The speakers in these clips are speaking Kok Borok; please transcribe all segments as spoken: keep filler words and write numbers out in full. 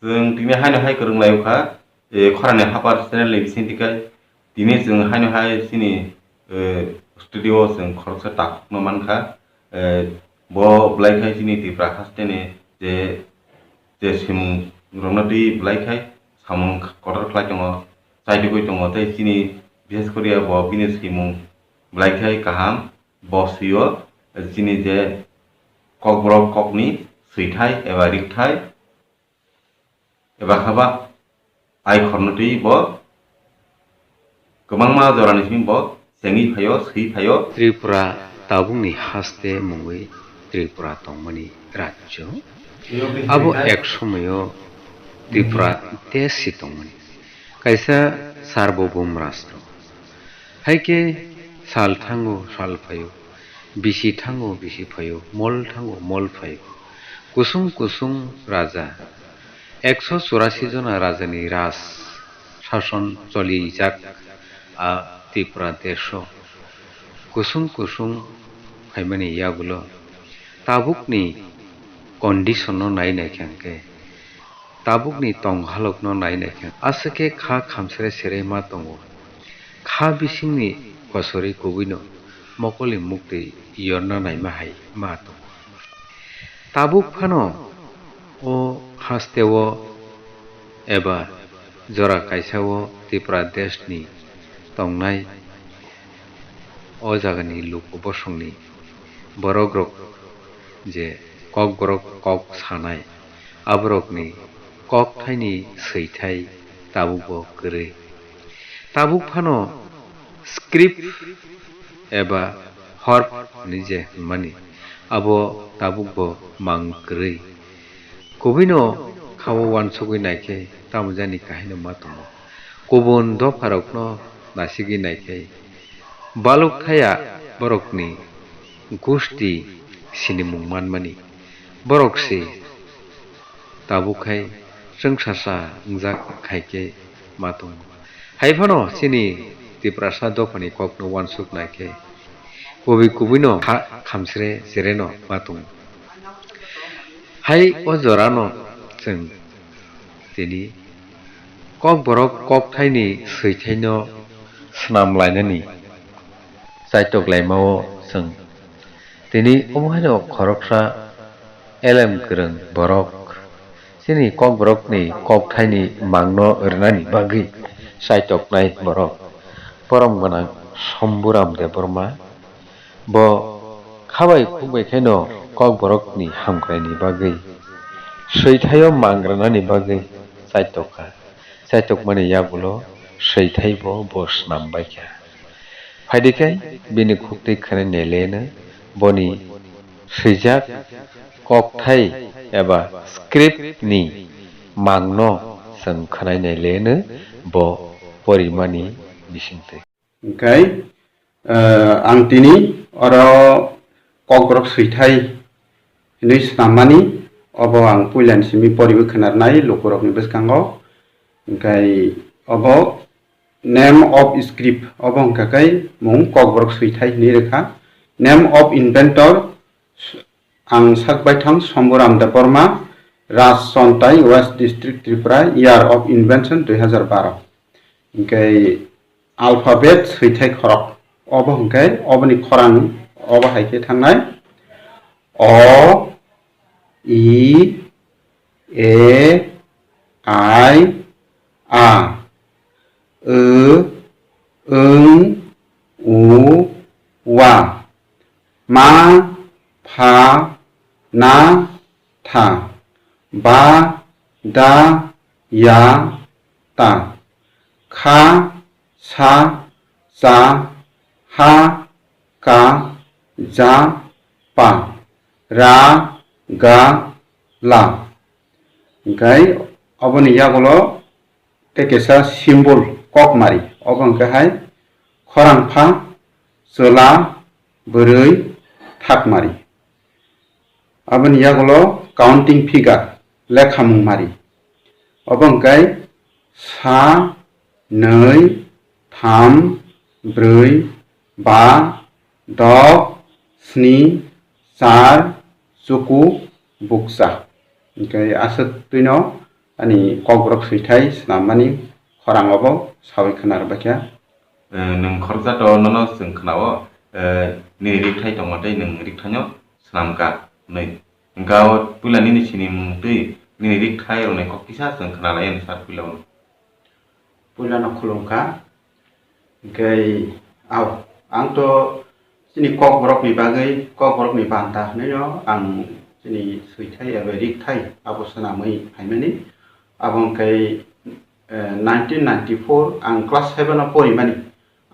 Chwng tini haino hai kwrwng lai kha, eh, khorani hapar channel ni bisingtwi kai. Tini chwng haino hai chini, eh, studio o chwng khoroksa takhukno man kha. Eh, bo belai khai chini Tripura haste ni je, je simung romna twi belai khai samung kotor khlai tongo, chaitugwi tongo, tei chini bishes koriya bo bini simung belai khai kaham, bo swi o chini je kokborok kokni swithai eba rikthai, eba khaba ai khornotwi bo kwbangma jorani simi bo chengwi phaio, swi phaio. Tripura tabukni haste mungwi Tripura tongmani rajyo. Abo ek somoyo Tripura desh si tongmani. Kaisa sarboboum rastro. Hai khe sal thango sal phaio, bisi thango bisi phaio, mol thango mol phaio. Kusung kusung raja, ekso churasi jona rajani raj sason cholijak a Tripura desho. Kusung kusung phaimani yagulo tabukni condition no nai naikha hwnkhe, tabukni tong halokno nai naikha, aswk khe kha khamsere sere ma tongo. Kha bisingni kosorwi kubuino mokolni muktwi yorna naima hai ma tongo. Tabuk phano o hasteo eba jora kaisao Tripura deshni tongnai o jagani luku bosongni borokrok je kokborok kok sanai, aborokni kokthaini swithai tabukbo kwrwi. Tabuk phano script eba horp hinwi je hwnmani, abo tabukbo mang kwrwi. Kubuino khao uansugwi naikhe tamo jani kahaino ma tongo. Kubun dopharokno nasigwi naikhe baluk thaya borokni gusti sinimung manmani. Borok se tabuk khai chwngsasa wngjak khai khe ma tongo. Hai phano chini Tiprasa dophani kokno uansuk nai khe kubui kubuino kha khamsre sereno ma tongo. Hai o jorano chwng tini kokborok kokthaini swithaino swnam lainani chaitok laimao chwng tini omo haino khoroksa elem kwrwng borok chini kokborokni kokthaini mangno rwnani bagwi chaitoknai borok borom gwnang Somburam Debbarma. Bo khabai khukbai khaino kokborokni hamkraini bagwi, swithaio mang rwnani bagwi chaitokha. Chaitokmani yagulo swithaibo bo swnam baikha. Phaidi khai bini khuktwi khwnai naileno boni swijak kokthai eba script ni mangno chwng khwnai naileno bo porimani bisingtwi. Hwnkhe, eh, ang tini oro kokborok swithai hinwi swnammani, obo ang puilani simi poriwi khwnarnai lukurokni bwskango. Hwnkhe obo name of script, obo hwnkha khe mung kokborok swithai hinwi rwkha. Name of inventor, ang sak baithang Somburam Debbarma, Raj Chontai, West District, Tripura, year of invention dui hazar baro. Hwnkhe alphabet swithai khorok. Obo hwnkhe oboni khorang obo hai khe thangnai. O, I, E, I, A, W, Ng, U, Wa, Ma, Pha, Na, Tha, Ba, Da, Ya, Ta, Kha, Sa, Cha, Ha, Ka, Ja, Pa, Ra, Ga, La. Hwnkhe oboni yagulo tei kaisa symbol kokmari, obo hwnkhe hai khorang pha, chwla, bwrwi, thakmari. Aboni yagulo counting figure, lekhamung mari. Obo hwnkhe sa, nwi, tham, brwi, ba, dok, sni, char, chuku, bukcha. Hwnkhe aswk twino ani kokborok swithai swnammani khorang obo sawi khwna rwbaikha. Eh, nwng khoroksa to nono chwng khwnao, eh, nini rikthai tongma tei nwng rikthaino swnamkha hwnwi. Hwnkha o puila nini sinimung twi nini rikthai rokni kok kisa chwng khwnalaiya sir puila o. Puilano khulumkha. Hwnkhe, ao, ang to chini kokborokni bagwi, kokborokni banta hwnwino ang chini swithai eba rikthai abo swnamwi phaimani. Abo hwnkhe, eh, nineteen ninety-four ang class seven o porimani.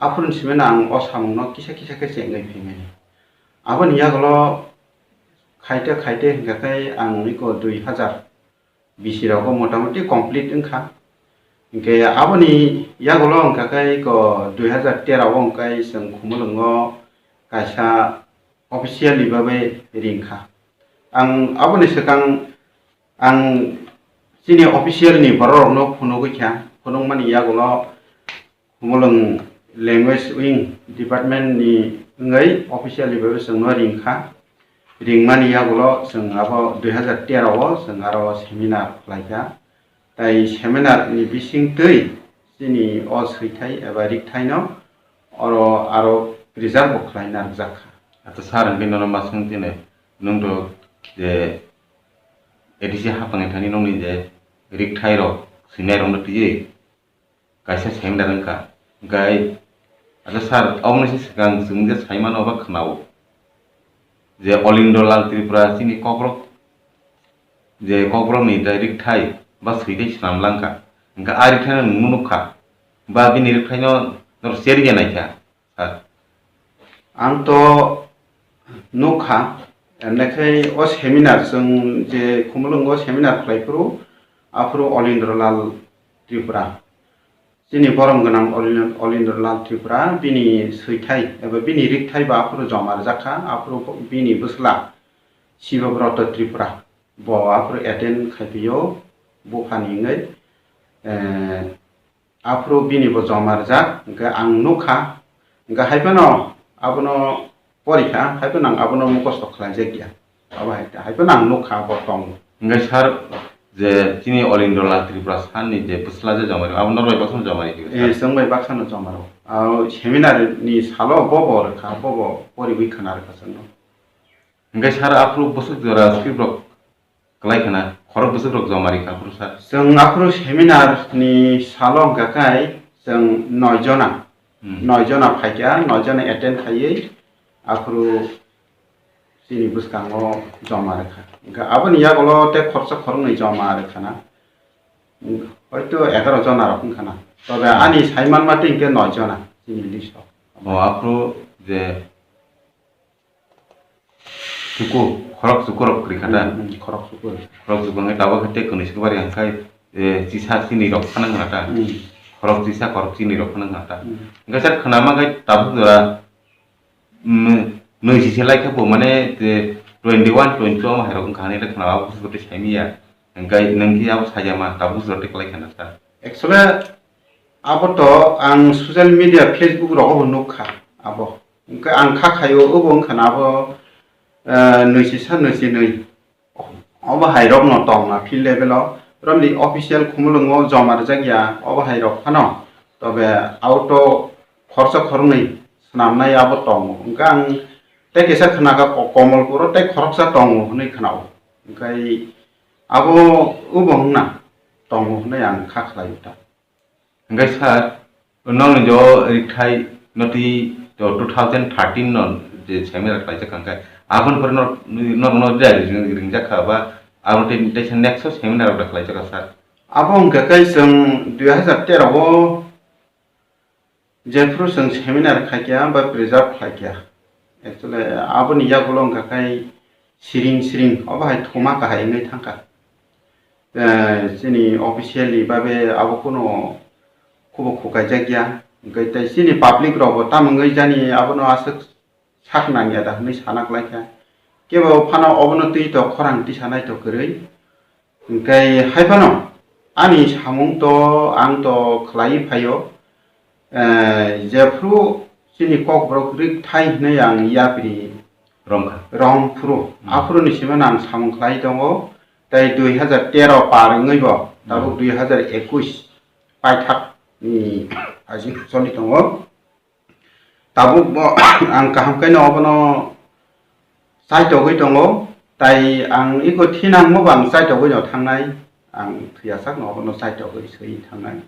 Aphuruni simi ang o samungno kisa kisa khe chengwi phaimani. Aboni yagulo khaite khaite hwnkha khe ang iko dui hazar bisi rogo motamoti complete wngkha. Hwnkhe aboni yagulo wngkha khe iko dui hazar tero o wngkha khe chwng Khumulwngo kaisa officially bagwi ringkha. Ang aboni swkang ang chini official ni borok rokno phunugwi kha, phunukmani yagulo Khumulwng Language Wing Department ni wngwi officially bai chwngno ringkha. Ringmani yagulo chwng abo dui hazar tero o chwng aro seminar khlaikha. Tai seminar ni bisingtwi chini o swithai eba rikthaino oro aro preserve bo khlai narwkjakha. Acha sir, hwnkhe nono ma swng tini, nwng to je A D C haphangni thani nokni je rikthairok swinairokno twiwi kaisa seminar wngkha. Hwnkhe, acha sir, oboni se swkang chwng je saimano ba khwnao je Olindro Lal Tripura chini kokborok, je kokborokni je rikthai ba swithai swnam langkha. Hwnkhe a rikthaino nwng nukha ba bini rikthaino norok share ya naikha, sir? Ang to nukha, emne khai o seminar chwng je Khumulwngo seminar khlai phuru, aphuru Olindro Lal Tripura. Chini borom gwnang Olin-, Olindro Lal Tripura, bini swithai eba bini rikthai ba aphuru joma rwjak kha, aphuru bini bwsla Shibabrata Tripura bo aphuru attend khai phio, buphani wngwi, eh, aphuru bini bo joma rwjak, hwnkhe ang nukha, hwnkhe hai phano abono porikha, hai phano ang abono mukhosto khlaijak ya. Abo hai, hai phano ang nukha abo tongo. Hwnkhe sir, je chini Olindro Lal Tripura sir ni je bwsla je joma ri, abo norok bai baksa no joma ri? Eh, chwng bai baksa no joma ro. Abo seminar ni salo bo bo rwkha, bo bo poriwi khwna rwkha chwngno. Hwnkhe sir, aphuru bwswk jora script rok kwlai khwna, khorok bwswk rok joma ri kha aphuru sir? Chwng aphuru seminar ni salo hwnkha khai chwng noi jona, Hmm. noi jona phaikha, noi jona attend khaiwi aphuru chini bwskango joma rwkha. Hwnkhe aboni yagulo tei khoroksa khoroknwi joma rwkha na. Hoito egaroh jona rok wngkha na. Tobe ani saiman mate hwnkhe noi jona chini list o. O aphuru je chuku, khorok chuku rok kwrwi kha da? Hmm, hmm, khorok chuku. Khorok chuku hwnkhe tabuk khe tei kwnwi swk bari hwnkhe, eh, chisa chini rok phano wngkha ta? Hmm. Khorok chisa khorok chini rok phano wngkha ta? Hmm. Hwnkhe sir khwnama khe tabuk jora, mm, nwi sisi lai khe bo mane je twenty one, twenty two omo hai rok wngkha hinwi le khwnama abo busu tei saimanya. Hwnkhe nwng khe abo saiyama tabuk jora tei kwlai kha na sir? Actually, abo to ang social media, Facebook rogo bo nukha abo. Hwnkhe ang kha khaio, obo wngkha na abo, eh, nwi sisa nwi si nwi. Obo hai rok no tong na field level o. Romni official Khumulwngo joma rwjak ya, obo hai rok phano. Tobe auto khoroksa khoroknwi swnamnai abo tongo. Hwnkhe ang tei kisa khna kha Ko-, Komolpuro tei khoroksa tongo hwnwi khnao. Hwnkhe abo obo wngna tongo hwnwi ang kha khlaio ta. Hwnkhe sir, nokni jo rikthai no twi to two thousand thirteen no je seminar khlaijak kha, hwnkhe aboni pore no, no, no je ringjak kha ba, abo tei, tei next o seminar rok khlaijak kha sir? Abo hwnkhe khe chwng dui hazar tero o jephru chwng seminar khaikha ba preserve khlaikha. Actually, aboni yagulo wngkha khai siring siring, obo hai thuma kahai wngwi thangkha. Eh, chini officially babe abo kuno khubo khukaijak ya. Hwnkhe tei chini public rokbo tamo wngwi jani abono aswk sak nangya da hwnwi sana klaikha. Kebo phano obono twi to khorang tisa nai to kwrwi. Hwnkhe hai phano ani samung to ang to khlaiwi phaio, eh, jephru chini kokborok rikthai hwnwi ang yapri Romkha. Romphuru. Hmm. Aphuruni simi ang samung khlai tongo. Tei dui hazar tero par wngwi bo tabuk Hmm. dui hazar ekush paithak ni aji choli tongo. Tabuk bo ang kaham khe no obono chaitogwi tongo, tai ang iko thinangmo bo ang chaitogwi no thangnai, ang thwiyasak no obono chaitogwi swi thangnai.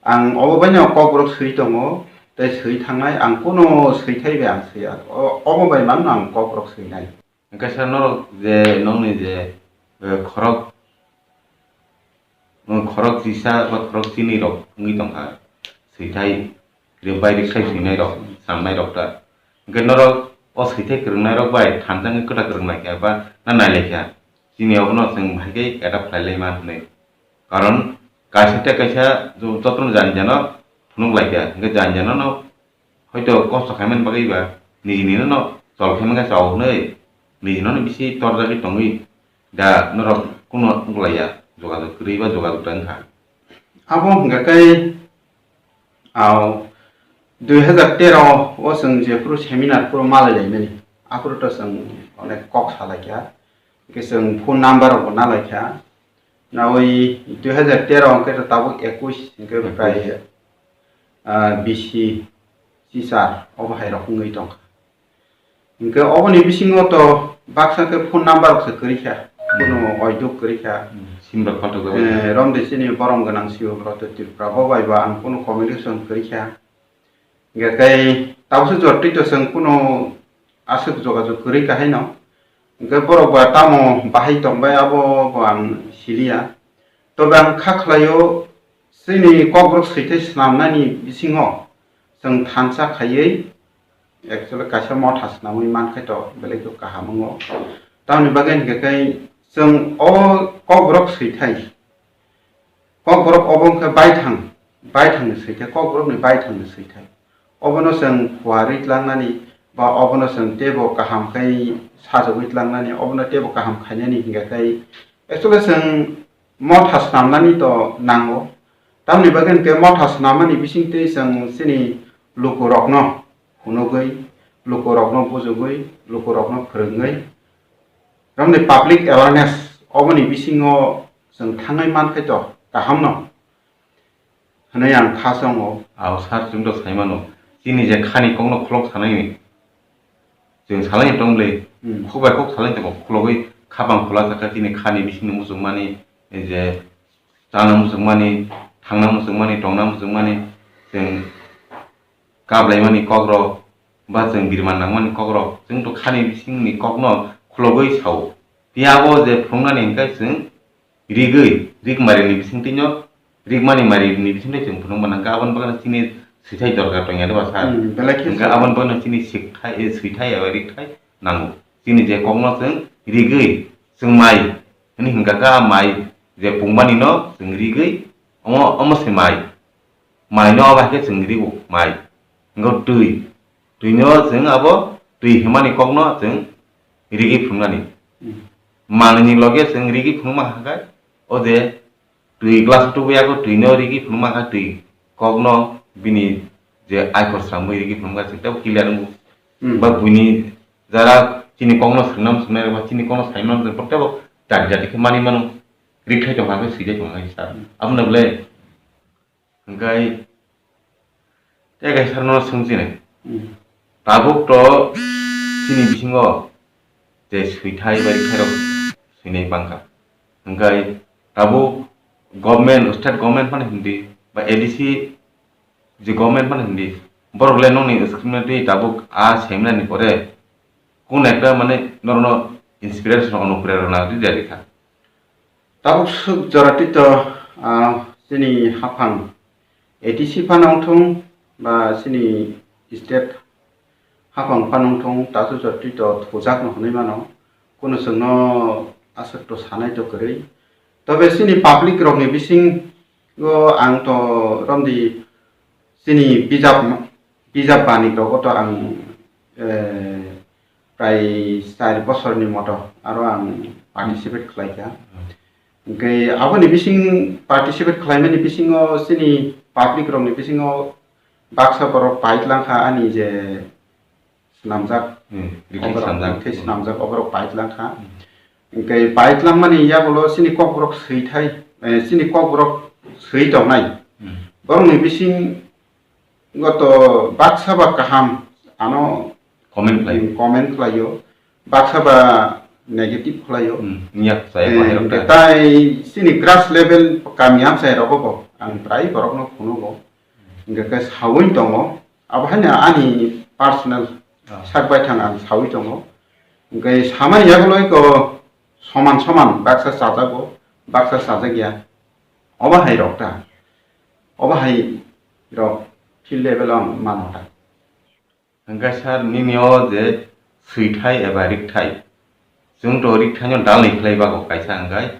Ang obo bai no kokborok swi tongo, tei swi thangnai, ang kuno swithai bai ang swiya. O-, obo bai man no ang kokborok swinai. Hwnkhe sir, norok je nokni je, eh, khorok, mm, khorok chisa ba khorok chini rok wngwi tongkha, swithai bai riksai swinai rok, samnai rok ta. Hwnkhe norok o swithai kwrwngnai rok bai thansa wngwi kwta kwrwng lai kha ba na nai lai kha, chini obono chwng bahai khe adapt khlai lai man hwnwi. Karon kaisa tei kaisa jo-, jotono jani jano phunuk lai kha, hwnkhe jani jano no Hoito kosto khaimani bagwi ba nijini no chol khaimani chao hwnwi nijino no bisi torjagwi tongwi da norok kuno wnglaia jogajog kwrwi ba jogajog ta wngkha. Abo hwnkha khe, ao, dui hazar tero o chwng jephuru seminar phuru malai laimani, aphuru to chwng onek kok salaikha, hwnkhe chwng phone number rokbo nalaikha. Nawi dui hazar tero hwnkhe to tabuk ekush hwnkhe Ekush. Prai, ah, bisi chisar obo hai rok wngwi tongkha. Hwnkhe oboni bisingo to baksa khe phone number rok se kwrwi kha, kuno oiduk kwrwi kha. Hmm, sim rok phaltok jabai kha. Eh, romde chini borom gwnang sio Proto Tripura bo bai ba ang kuno communication kwrwi kha. Hingke kai tabukhe jotoi to chwng kunu aswk jogajog kwrwi kahaino. Hingke borok ba tamo bahai tongbai abo bo ang siliya. Tobe ang kha khlaio, chini kokborok swithai swnamnani bisingo chwng thansa khaiwi actually kaisa motha swnamwi mankhe to belai khe kaham wngo. Tamoni bagwi hingke kai chwng o kokborok swithai Kokborok obo wngkha baithang, baithangni swithai, kokborokni baithangni swithai. Obono chwng phuarwi tlangnani ba obono chwng teibo kaham khe sajagwi tlangnani, obono teibo kaham khainani hingkha khe actually chwng motha swnamnani to nango. Tamoni bagwi hwnkhe motha swnamani bisingtwi chwng chini lukurokno phunugwi, lukurokno bujugwi, lukurokno phwrwngwi, romni public awareness oboni bisingo chwng thangwi mankhe to kahamno hwnwi ang kha chongo. Ao sir, chwng to sai mano, chini je khani kokno khulok sanai, chwng salai tong le, Hmm. Khok bai khok salai tongo, khulogwi khapang khula sakha chini khani bisingni muchungmani, je chana muchungmani, thangna muchungmani, tongna muchungmani, chwng kablaimani kokrok, ba chwng birman nangmani kokrok, chwng to khani bisingni kokno khulogwi sao. Phiya abo je phunuknani hwnkhe chwng rigwi, rigmarini bisingtwino, rigmani marini bisingtwi chwng phunukma nangkha, aboni bagwino chini swithai dorkar tongya de ba sir? Hmm, belai khe Hwnkhe swithai. Aboni bagwino chini sikthai, eh, swithai eba rikthai nango. Chini je kokno chwng rigwi, chwng mai hwnwi hwnkha khe, a mai je pungmani no chwng rigwi, omo, omo se mai. Mai no abo hai khe chwng rigo mai. Hwnkhe twi. Twi no chwng abo twi hwnmani kokno chwng rigi phunuknani. Hmm. Manwi ni loge chwng rigi phunukma kha khe, o je twi glass tubui yago twi no rigi phunukma kha, twi kokno bini je aikhor sramwi rigi phunukma kha, chwng tei clear wngo. Hmm. Ba buini jara chini kokno swnam swnai ba chini kokno saimano chwng tei bo dati dati khe mani mano. Rikthai tongkha khe swidai tongkha khe sir. Hmm. Abono bole Hingkai tei kaisa no swngchinai. Hmm. Tabuk to chini bisingo je swithai bai rikthai rok swinai bangkha. Hingkai tabuk government, state government phano hindi ba A D C je government phano hindi, borok le nokni screen twi tabuk a seminar ni pore kun ekta mane norokno inspiration, onuprerona rwdi rwdi kha. Tabuk swk jora tito, ah, chini haphang A D C phano wngthung ba chini state haphang phano wngthung, tasu jora tito thujakno hwnwi mano. Kunu chwngno aswk to sanai to kwrwi. Tobe chini public rokni bisingo ang to romdi chini bijap, bijap bani rogo to ang, eh, prai char bosorni moto aro ang participate khlai kha. Hmm. Hingke aboni bising participate khlaimani bisingo chini public rokni bisingo baksa borok paitlang kha ani je swnamjak, Hmm, rikthai oborok swnamjak. Rikthai Hmm. Swnamjak oborok paitlang kha. Hmm. Hingke paitlang mani yagulo chini kokborok swithai eh, chini Kokborok swi tongnai. Hmm. Borokni bisingo to baksa ba kaham ano Comment khlaio. Comment khlaio, baksa ba negative khlaio. Hmm, wngya khlai Eh, bahai rok hingke ta. Tai chini grass level kami amchai rogo bo ang prai borokno phunugo. Hingke khe sawi tongo. Abo haino ani personal Ah. sak bai thang ang sawi tongo. Hingke samani yago loi ko soman soman baksa chajago, baksa chajak ya. Obo hai rok ta. Obo hai rok field level o ang mano ta. Hingke sir, nini o je swithai eba rikthai, chwng to rikthaino dalni khlai bago, kaisa hingkai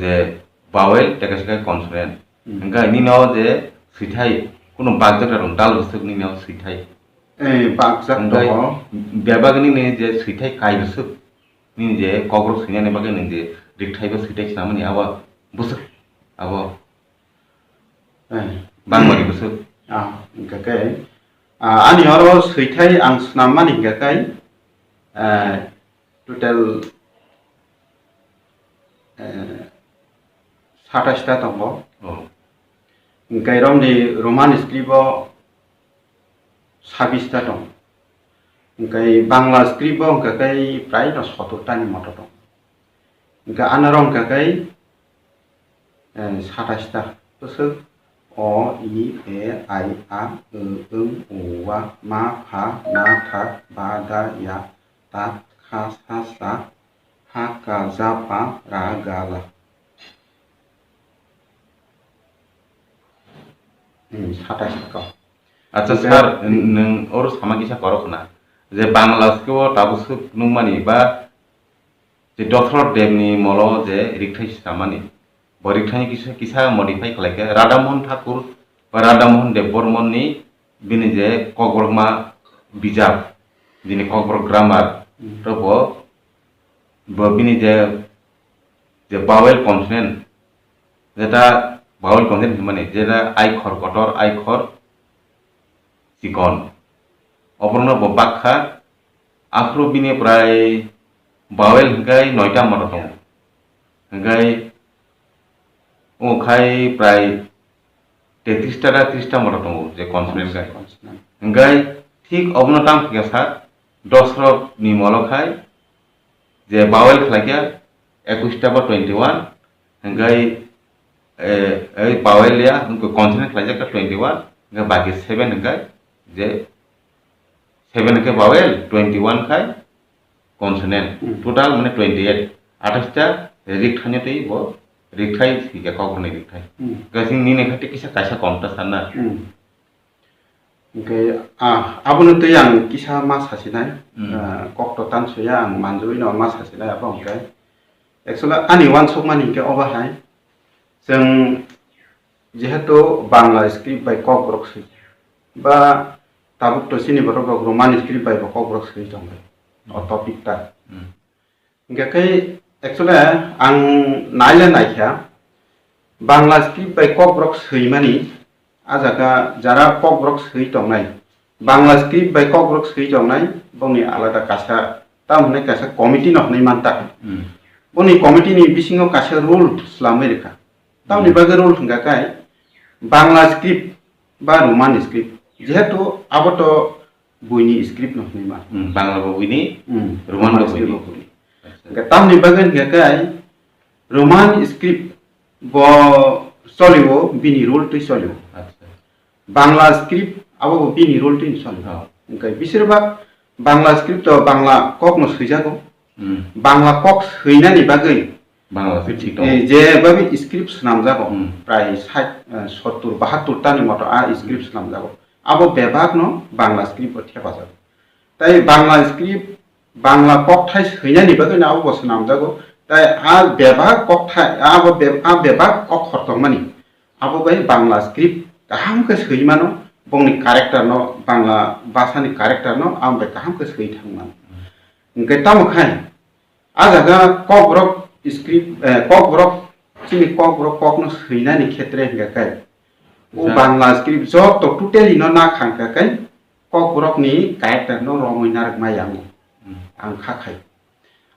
je vowel tei kaisa khe consonant. Hmm. Hingke nini o je swithai kunu bakjak rok dal bwswk nini o swithai. Eh, bakjak hingke tongo. Bebak nini je swithai kai bwswk, nini je Kokborok swinani bagwi nini je rikthai bo swithai swnamani abo bwswk abo Eh. Bangmani bwswk. Ah, hingka khe, ah, ani oro swithai ang swnammani hingka khe, eh, total, eh, satais ta tongo. Oh. Hingke romni Roman script o sabis ta tongo. Hingke Bangla script o hingka khe prai no sotor ta ni moto tongo. Hingke anoro hingka khe Eh, satais ta bwswk: o, i, e, ai, a, o, ung, u, a, ma, pha, na, tha, ba, da, ya, ta, kha, sa, sa, ha, ka, ja, pa, ra, ga, la. Hmm, satais ta kok. Acha, sir, nwng oro sama kisa korok na je Bangla script o tabuk swk nukmani ba je Dosrot Debni molo je rikthai swnamani, bo rikthaini kisa, kisa modify khlai khe Radhamohan Thakur ba Radhamohan Debbarmani bini je Kokborokma bijap, bini Kokborok grammar, hmm, rok bo, bo bini je, je vowel consonant, jeta vowel consonant hinmani, jeta aikhor kotor, aikhor chikon. Oborokno bo bakha, aphuru bini prai vowel hingkai noita mano tongo. Hingkai omo khai prai tetris ta da tris ta mano tongo je consonant kai. Consonant. Hingkai thik obono tamo khe sa Dosrot ni molo khai je vowel khlai khe ekush ta ba twenty one, hingkai, eh, eh, vowel ya, hingke consonant khlaijak kha twenty one, hingke baki seven hingke je seven hingke vowel, twenty one khai consonant. Hmm. Total mane twenty eight. Atais ta rikthai ni twi bo rikthai hingke kok ni rikthai. Hmm. Gasing nini kha tei kisa kaisa kom ta sana. Hmm. Hingke, ah, abono twi ang kisa ma sasinai, hmm, ah, kok to tan soya ang manjui no ma sasinai abo hingke. Actually, ani uansukmani hingke obo hai, chwng jehetu Bangla script bai Kokborok swi, ba tabuk to chini borok rok Roman script bai bo Kokborok swi tongkhe, o topic ta. Hmm. Hingke khe actually ang naile naikha, Bangla script bai Kokborok swimani, a jaga jara Kokborok swi tongnai, Bangla script bai Kokborok swi tongnai, bongni alada kaisa, tamo hwnwi kaisa committee no hwnwi manta. Hmm. Boni committee ni bisingo kaisa rule swlamwi rwkha. Tamoni, hmm, bagwi rule hwnkha khe Bangla script ba Roman script, jehetu abo to buini script no hwnwi ma. Hmm, Bangla bo buini, hmm, Roman bo buini. Acha. Hwnkhe tamoni bagwi hwnkha khe Roman script bo cholio, bini rule twi cholio. Acha. Bangla script abo bo bini rule twi cholio. Oh. Hwnkhe bisir bak Bangla script o Bangla kok no swijago. Hmm. Bangla kok swinani bagwi Bangla se thik tongo. Eh, je babi script swnamjago, hmm, prai sait, eh, sottur bahattur tani moto a script swnamjago. Abo bebak no Bangla script bo thepajago. Tai Bangla script, Bangla kokthai swinani bagwi no abo bo swnamjago. Tai a bebak kokthai, abo be-, a bebak kok khortokmani. Abo bai Bangla script kaham khe swi mano, bongni character no, Bangla bhasha ni character no abo bai kaham khe swi thang mano. Hwnkhe tamo khai, a jaga Kokborok script, eh, Kokborok, chini Kokborok kok no swinani khetre hwnkha khe, o, ja, Bangla script joto totally no na khangkha khe Kokborok ni character no romwi narwk ma yango. Hmm. Ang kha khai.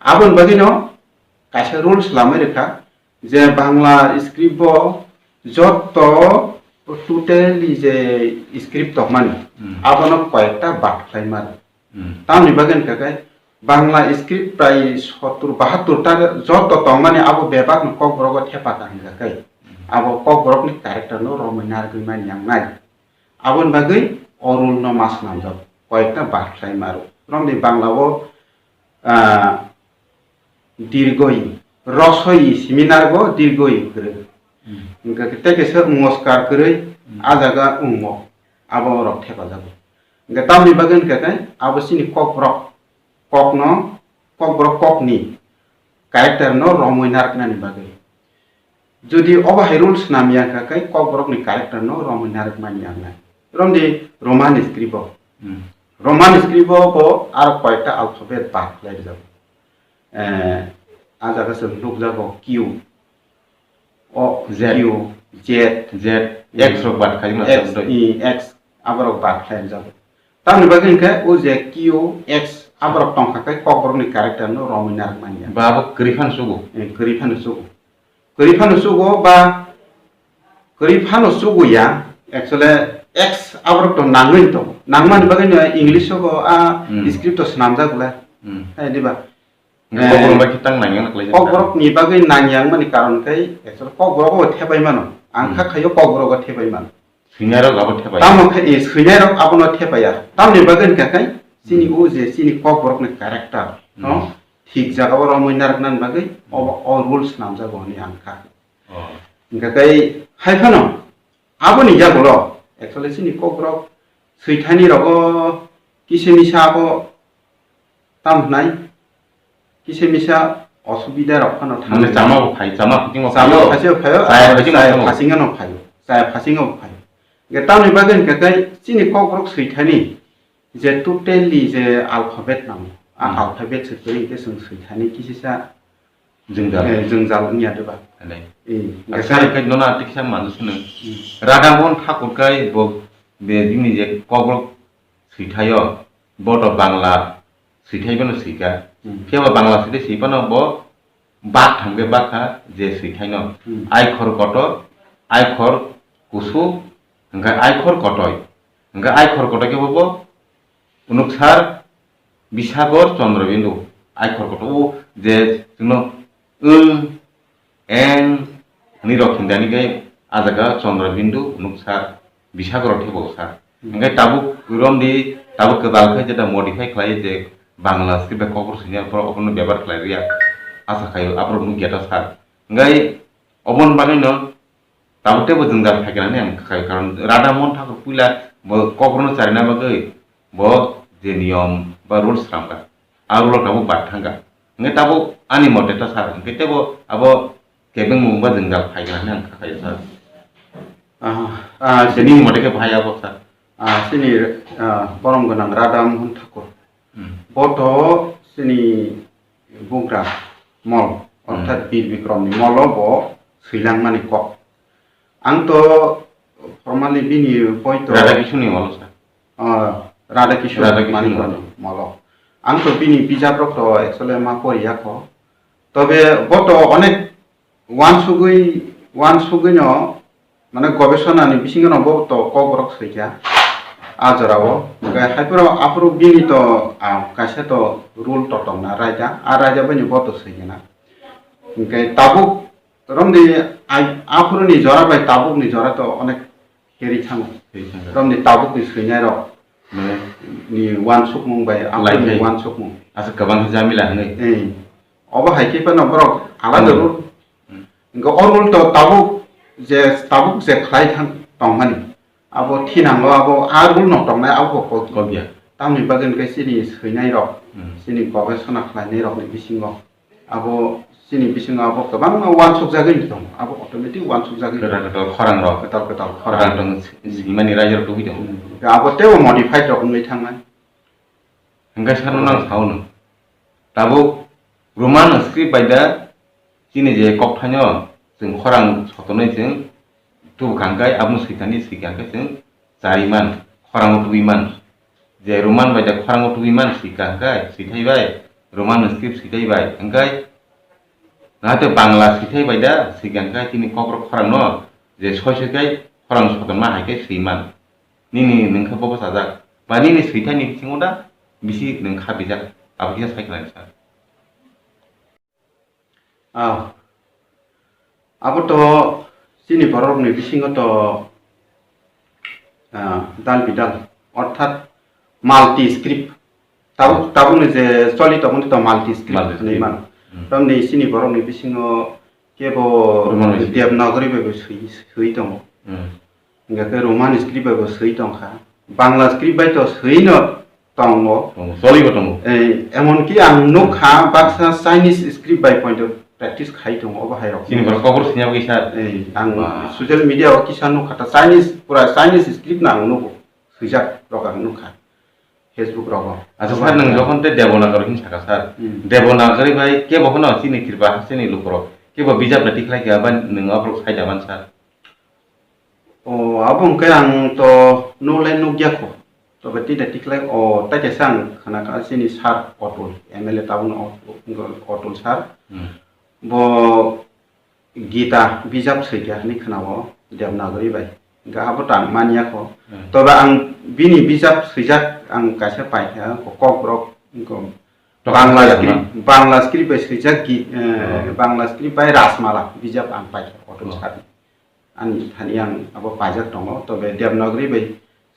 Aboni bagwi no kaisa rules lamai rwkha, Je Bangla script bo jotto totally je script tongmani, Hmm. abono koyekta bad khlaima rw. Hmm. Tamni bagwi hwnkha khe Bangla script prai sottur bahattur ta jotto tongmani abo bebakno kokborok o thepa ta hwnkha khe abo kokborokni character no romwi narwgwi mani ang nai. Aboni bagwi o rule no ma swnamjak, koyekta bad khlaima rw. Romni Bangla o, ah, dirgoi, rosoi simi narwgo dirgoi kwrwi. Hmm. Hwnkhe tei kaisa ngoskar kwrwi Hmm. a jaga wngo, abo rok thepajago. Hwnkhe tamni bagwi hwnkhe khe abo chini kokborok, kokno, kokborok kokni character no romwi narwknani bagwi. Jodi obo hai rule swnam ya wngkha khe kokborokni character no romwi narwkmani ang nai. Romdi Roman script o. Hmm. Roman script o bo aro koyekta alphabet bad khlai rwjago. Eh, a jaga se nukjago Q, O, Z. Q, Z, Z, X rok bad khaima X, sabdo. I, X, aborok bad khlai rwjago. Tamni bagwi hwnkhe o je Q, X, aborok tongkha khe kokborokni character no romwi narwkmani ya. Ba abo kwrwi phano sugo. Eh, kwrwi phano sugo. Kwrwi phano sugo ba kwrwi phano sugo ya. Actually, X aborok to nangwi to. Nangmani bagwi no English o bo a Hmm. script o swnamjak le. Hmm. Hai diba? Hwnkhe Eh, kokborok bai khe tang nangya na khlaijak. Kokborok ni bagwi nangya wngmani karon khe actually kokborok o thepai mano. Ang Hmm. kha khaio kokborok o thepai mano. Swinai rok abo thepai. Tamo khe, eh, swinai rok abono thepaiya. Tamni bagwi hwnkha khe chini Hmm. o je chini kokborok ni character, Hmm. no? Thik jaga o romwi narwknani bagwi obo o rules swnamjago hwnwi ang kha. Oh. Hwnkha khe hai phano aboni yagulo actually chini kokborok swithani rogo kisa misa abo tam hwnai kisa misa osubida rok phano Mane thangwi chama bo phai, chama phasingo chama phaio. Phasingo phaio, Chaya phasingo chaya chama. Phasingo no phaio, chaya phasingo bo phaio. Hwnkhe tamni bagwi hwnkhe khe chini kokborok swithani je totally je alphabet nango, a Hmm. alphabet se kwrwi hwnkhe chwng swithani kisisa Jwngjal. Eh, jwngjal wngya diba? Nai. Eh, Asa hwnkhe kai nono ati kisa manwi swnwi. Hmm. Radha Mohan Thakur kai bo be bini je kokborok swithaio, bo to Bangla swithai phano swikha. Hmm. Phiya ba Bangla swithai swi phano bo bak thangkhe bakha je swithaino. Hmm. Aikhor kotor, aikhor kusuk, hwnkhe aikhor kotoi. Hwnkhe aikhor kotoi khe bo, bo unuksar Bisagor Chandra Bindu, aikhor kotor o je chwngno wng, eng, hwnwi rok hindani khe a jaga Chandra Bindu unuksar Bisagor thebo sar. Hmm. Hwnkhe tabuk romdi, tabuk kwtal khe jeta modify khlai je Bangla script bai kokborok swinai borok abono bebohar khlai rwya. Asa khaio aborok nukya ta sar. Hwnkhe oboni bagwino tabuk teibo jwngjal phaikha hinwi ang khaio, karon Radha Mohan Thakur puila bo kokborokno charina bagwi bo je niyom ba rules sramkha, a rule o tabuk bad thangkha. Hwnkhe tabuk ani mote ta sar, hwnkhe teibo abo kebengmung ba jwngjal phaikha hinwi ang khaio sar. Ah, ah, Nini mote khe bahai abo sar? Ah, chini, ah, borom gwnang Radha Mohan Thakur. Hmm. Bo to chini bugra mol, Hmm. orthat Bir Bikrom ni molo bo swilangmani kok. Ang to formally bini boi to Radha Kishore ni molo sa. Ah, Radha Kishore Radha Kishore ni mani molo. Molo. Ang to bini bijap rok to actually ma poriya kho. Tobe bo to onek Wansugwi, wansugwino, mane, gobesonani bisingono bo to kokborok swikha, a jorao. Hwnkhe haiphuru aphuru bini to, ah, kaisa to rule to tongna raida, a raida baino bo to swikha na. Hwnkhe tabuk, romdi, ai, aphuruni jora bai tabukni jora to onek Keri thango. Keri thango. Romni tabukni swinairok, mane, ni wansukmung bai, Lai aphuruni khai. Wansukmung. Asa kwbang khe jamila hwnwi. Eh, obo hai khe phano borok alada Hmm. rule. Hmm. Hwnkhe o rule to tabuk je, tabuk je khlai thang tongmani, abo thinango, abo a rule no tongnai, abo bo kok. Kokya. Tamni bagwi hwnkhe chini swinairok, Hmm. chini gobesona khlainairokni bisingo Abo chini bisingo abo kwbangma wansukjagwi tongo, abo automatic wansukjagwi Kwtal tongo. Kwtal khorang rok. Kwtal kwtal khorang. Kwtal tong simani raijak tubui tongo. Hmm. Abo teibo modified rok wngwi thangnai. Hwnkhe sano nang sao no. Tabuk Roman script bai da chini je kokthaino chwng khorang sotonwi chwng tubukha hwnkhe abono swikha hwnwi swikha hwnkhe chwng chari man, khorango tubui man. Je Roman bai da khorango tubui man swikha hwnkhe swithai bai, Roman script swithai bai hwnkhe Naithe Bangla swithai bai da, swikang khe chini kokrok khorang no je soi soi khe khorang sotonma hai khe swiman. Nini nwng khe bobo sajak. Ba nini swithai ni bisingo da bisi nwng kha bijak. Abo kisa sai khlai sa. Ah, abo to chini borok ni bisingo to, ah, dal bidal, orthat multi script. Tabuk, tabuk ni je choli tongmani to multi script Multi hinwi script. Mano. Hmm. Tamni chini borok ni bisingo kebo Roman script. Devanagari bai bo swi, swi tongo. Hmm. Hingkha khe Roman script bai bo swi tongkha. Bangla script bai to swi no tongo. Tongo, choli bo tongo. Eh, emon ki ang nukha baksa Chinese script bai poito practice khai tongo obo hai rok. Chini borok kokor sini abo kisa. Eh, ang Ba. Social media o kisa nukha ta Chinese, pura Chinese script no ang nugo. Swijak rok ang nukha. Facebook rogo. Acha sir, nwng jokhon tei Devanagari hin saka sir. Hmm. Devanagari bai kebo phano chini kirpa hasteni lukurok kebo bijap na tikhlai kha ba nwng aborok sai da man sir. O, abo hwnkhe ang to nuklai nukya kho. Tobe tita tikhlai o, tai kaisa ang khna kha chini sir Otul, M L A tabukno Otul, Otul sir. Hmm. Bo Gita bijap swi kha hinwi khna-o Devanagari bai. Hingkha abo to ang manya kho. Hmm. Tobe ang bini bijap swijak ang kaisa pai kha, Kokborok, Bangla script, Bangla script bai swijak gi-, eh, Oh. Bangla script bai Rajmala bijap ang pai kha, Otul Oh. Sir ni. Ani thani ang abo paijak tongo, tobe Devanagari bai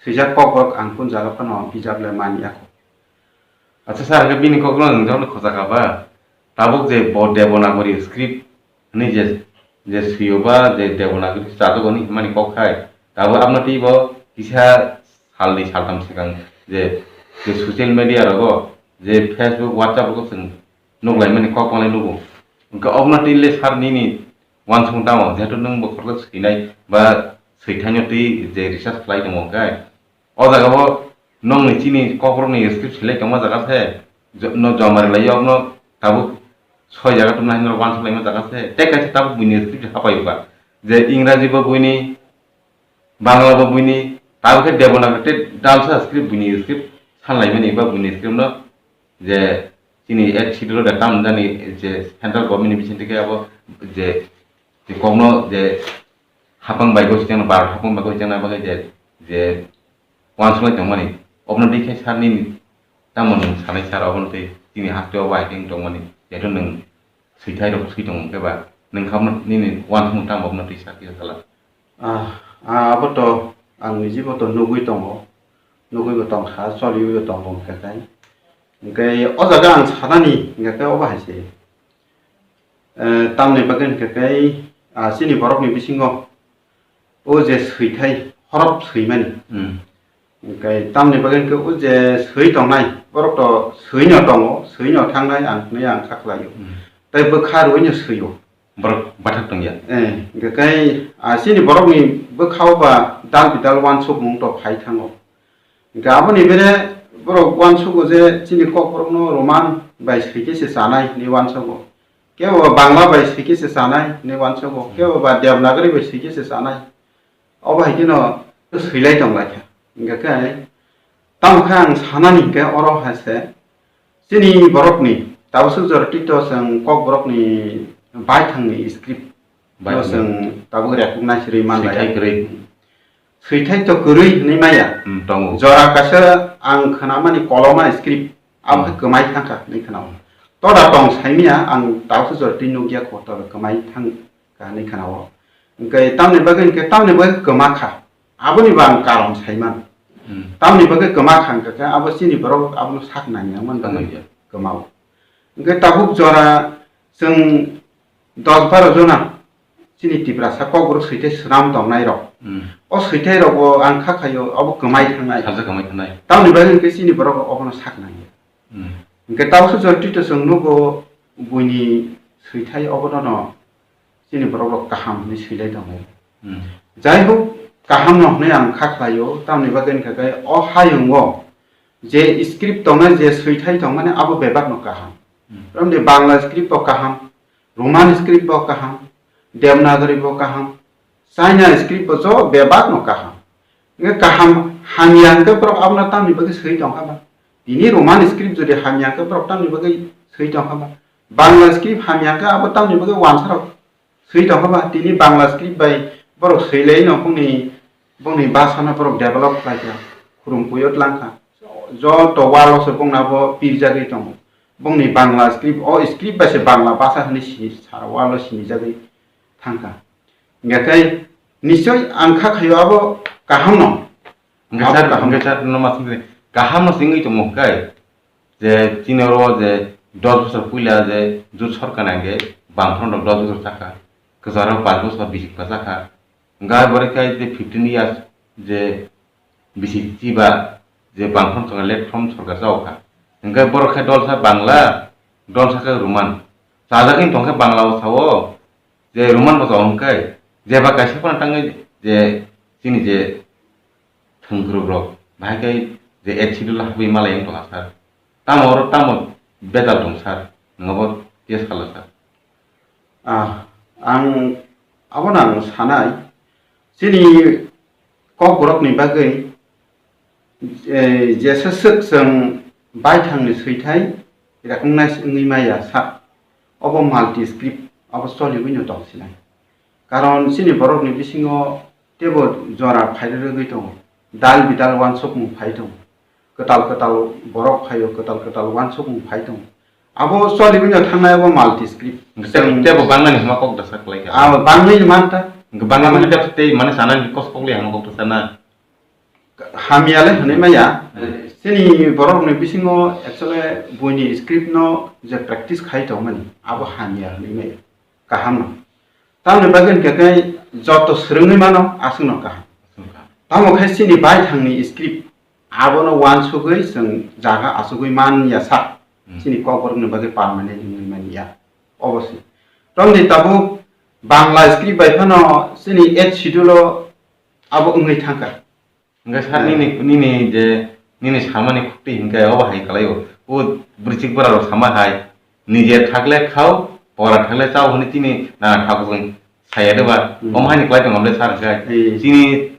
swijak Kokborok ang kun jaga phano bijap le manya kho. Acha sir, hwnkhe bini kokno nwng jokhon khojakha ba, tabuk je bo Devanagari script hinwi je, je swiyo ba je Devanagari chajago hinwi himani kok khai, tabuk abono tei bo kisa salni saltham swkang je, je social media rogo, je Facebook, WhatsApp rogo chwng nuklaimani kok manglai nugo. Hwnkhe obono tei le sir nini uansukmung tamo, jehetu nwng bo khoroksa swinai ba swithaino tei je research khlai tongo hwnkhe, O jaga o nokni chini kokrokni script selai tongma jaga se, jo-, no joma rilai o, no tabuk soi jaga tongma hai norok uansuk laima jaga se, tei kaisa tabuk buini script hapai o ba, je Ingraji bo buini, Bangla bo buini, tabuk khe Devanagari tei dalsa script buini script sanlaimani ba buini script no je chini eighth schedule o da tam jani je central government ni bising tei abo je, je kokno je hapang bai goi chengna, Bharat hapang bai goi chengna bagwi je, je uansuknai tongmani, obono dikhe sir nini tamo nwng sanai sir, obono tei chini haste o bai khe wng tongmani, jehetu nwng swithai rok swi tongo hwnkhe ba, nwng kha obono nini uansukmung tamo obono tei sir kisa sala. Ah, ah, abo to ang nijibo to nugwi tongo, nugwi bo tongkha, choliwi bo tongo hwnkhe kai. Hwnkhe o jaga ang sanani hwnkhe obo hai se. Eh, tamni bagwi hwnkhe kai, ah, chini borokni bisingo o je swithai horop swimani. Hmm. Hwnkhe tamni bagwi hwnkhe o je swi tongnai, borok to swino tongo, swino thangnai ang hwnwi ang kha khlaio. Hmm. Tei bwkha rwino swio. Borok bathak tongya. Eh, hwnkhe kai, ah, chini borokni bwkhao ba dal bidal uansukmung to phai thango. Hwnkhe aboni bere borok uansugo je chini kokborokno Roman bai swi khe se chanai hinwi uansugo. Kebo ba Bangla bai swi khe se chanai hinwi uansugo. Kebo ba Devanagari bai swi khe se chanai. Obo hai kheno swilai tong lai kha. Hwnkhe khe tamo khe ang sanani hwnkhe oro hai se chini borokni tabuk swk jora tito chwng kokborokni baithangni script no Baithangni. Chwng tabuk recognize rwi man lai. Swithai kwrwi. Swithai to kwrwi hinwi maya. Hmm, tongo. Jora kaisa ang khwnamani koloma script, abo khe Hmm. kwmai thangkha hinwi khwnao. Toda tong saimaya ang tabuk jora twi nukya kho, toda kwmai thangkha hinwi khwnao. Hwnkhe tamni bagwi, hwnkhe tamni bagwi kwma kha. Aboni bo ang karon saiman. Hmm. Tamni bagwi kwma kha hwnkhe abo chini borok abono sak nangya man bagwi Nangya. Kwmao. Hwnkhe tabuk jora chwng dos baro jona chini Tiprasa kokborok swithai swnam tongnai rok. Hmm. O swithai rokbo ang kha khaio, obo kwmai thangnai. Sajak kwmai thangnai. Tamni bagwi hwnkhe chini borok rok obono sak nangya. Hmm. Hwnkhe tausu jora tito chwng nugo buini swithai obono no chini borok rok kaham hinwi swilai tongo. Hmm. Jai hok kaham no hinwi ang kha khlaio, tamni bagwi hwnkhe o hayungo je script tongnai je swithai tongmani abo bebak no kaham. Hmm. Tamni Bangla script bo kaham, Roman script bo kaham, Devanagari bo kaham, China script bo jo bebak no kaham. Hwnkhe kaham hamya hwnkhe borok abono tamni bagwi swi tongkha ba? Tini Roman script jodi hamya hwnkhe borok tamni bagwi swi tongkha ba? Bangla script hamya khe abo tamni bagwi wansarok swi tongkha ba, tini Bangla script bai borok swi lai no bongni, bongni basa no borok develop khlai kha, khurung puyo tlang kha. Joto walo se bongna bo pirjagwi tongo. Bongni Bangla script, o script bai se Bangla basa hwnwi sini sara walo sinijagwi thang kha. Hingkhe nischoi ang kha khaio abo kaham no. Hingkhe Abo sir, kaham. Hingkhe sir, no ma singkhe kaham no singwi tongo hingkhe. Je chini oro je dos bosor puila je jut sorkar nangkhe bangphano rok dos bosor chakha, kwcharo panch bosor bisik pa chakha, hingkhe borok khe je fifteen years je bisik chiba je bangphano chakha late from sorkar chao kha, hingkhe borok khe dolsa Bangla, dolsa khe Roman, chajagwi tongkhe Bangla o sao, je Roman bo chao hingkhe jeba kaisa phano tangwi je chini je thwngkwrwk rok, bahai khe je eighth schedule habwi malai wng tongkha sir. Tamo oro tamo bejal tong sir, nwng abo tei salo sir. Ah, ang abono ang sanai, chini kokborokni bagwi, eh, jesa swk chwng baithangni swithai recognize wngwi maya sak, obo multi script, obo choliwino tongsinai. Karon chini borokni bisingo teibo jora phairwrwgwi tongo. Dal bidal uansukmung phai tongo. Kwtal kwtal borok phaio, kwtal kwtal uansukmung phai tongo. Abo choliwino thangnai abo multi script. Tebo, tebo bangnani hwnma kok dasa kwlai kha. Ah, bangwi manta. Bangwi manta tei mane sanani kos kokli hwnma kok dasa na. Hamya le hwnwi maya. Hmm. Chini borokni bisingo actually buini script no je practice khai tongmani, abo hamya hwnwi maya. Kaham no. Tamni bagwi hwnkhe khe joto swrwngwi mano, aswkno kaham. Aswkno kaham. Tamo khe chini baithangni script abono uansugwi chwng jaga achugwi man ya sak. Hmm. Chini kokborokni bagwi permanent wngwi man ya. Obo se. Tamni tabuk Bangla script bai phano chini eighth schedule o abo wngwi thangkha. Hingke sir, eh, nini, nini je, nini samani khukti hingke obo hai kalai o. O bwrwichik bwrarok sama hai, nije thakle khao, pora thakle chao hwnwi chini nana tabuk wng saya de ba. Hmm. Omo haini kwlai tongma bwle sir hingke. Eh. Chini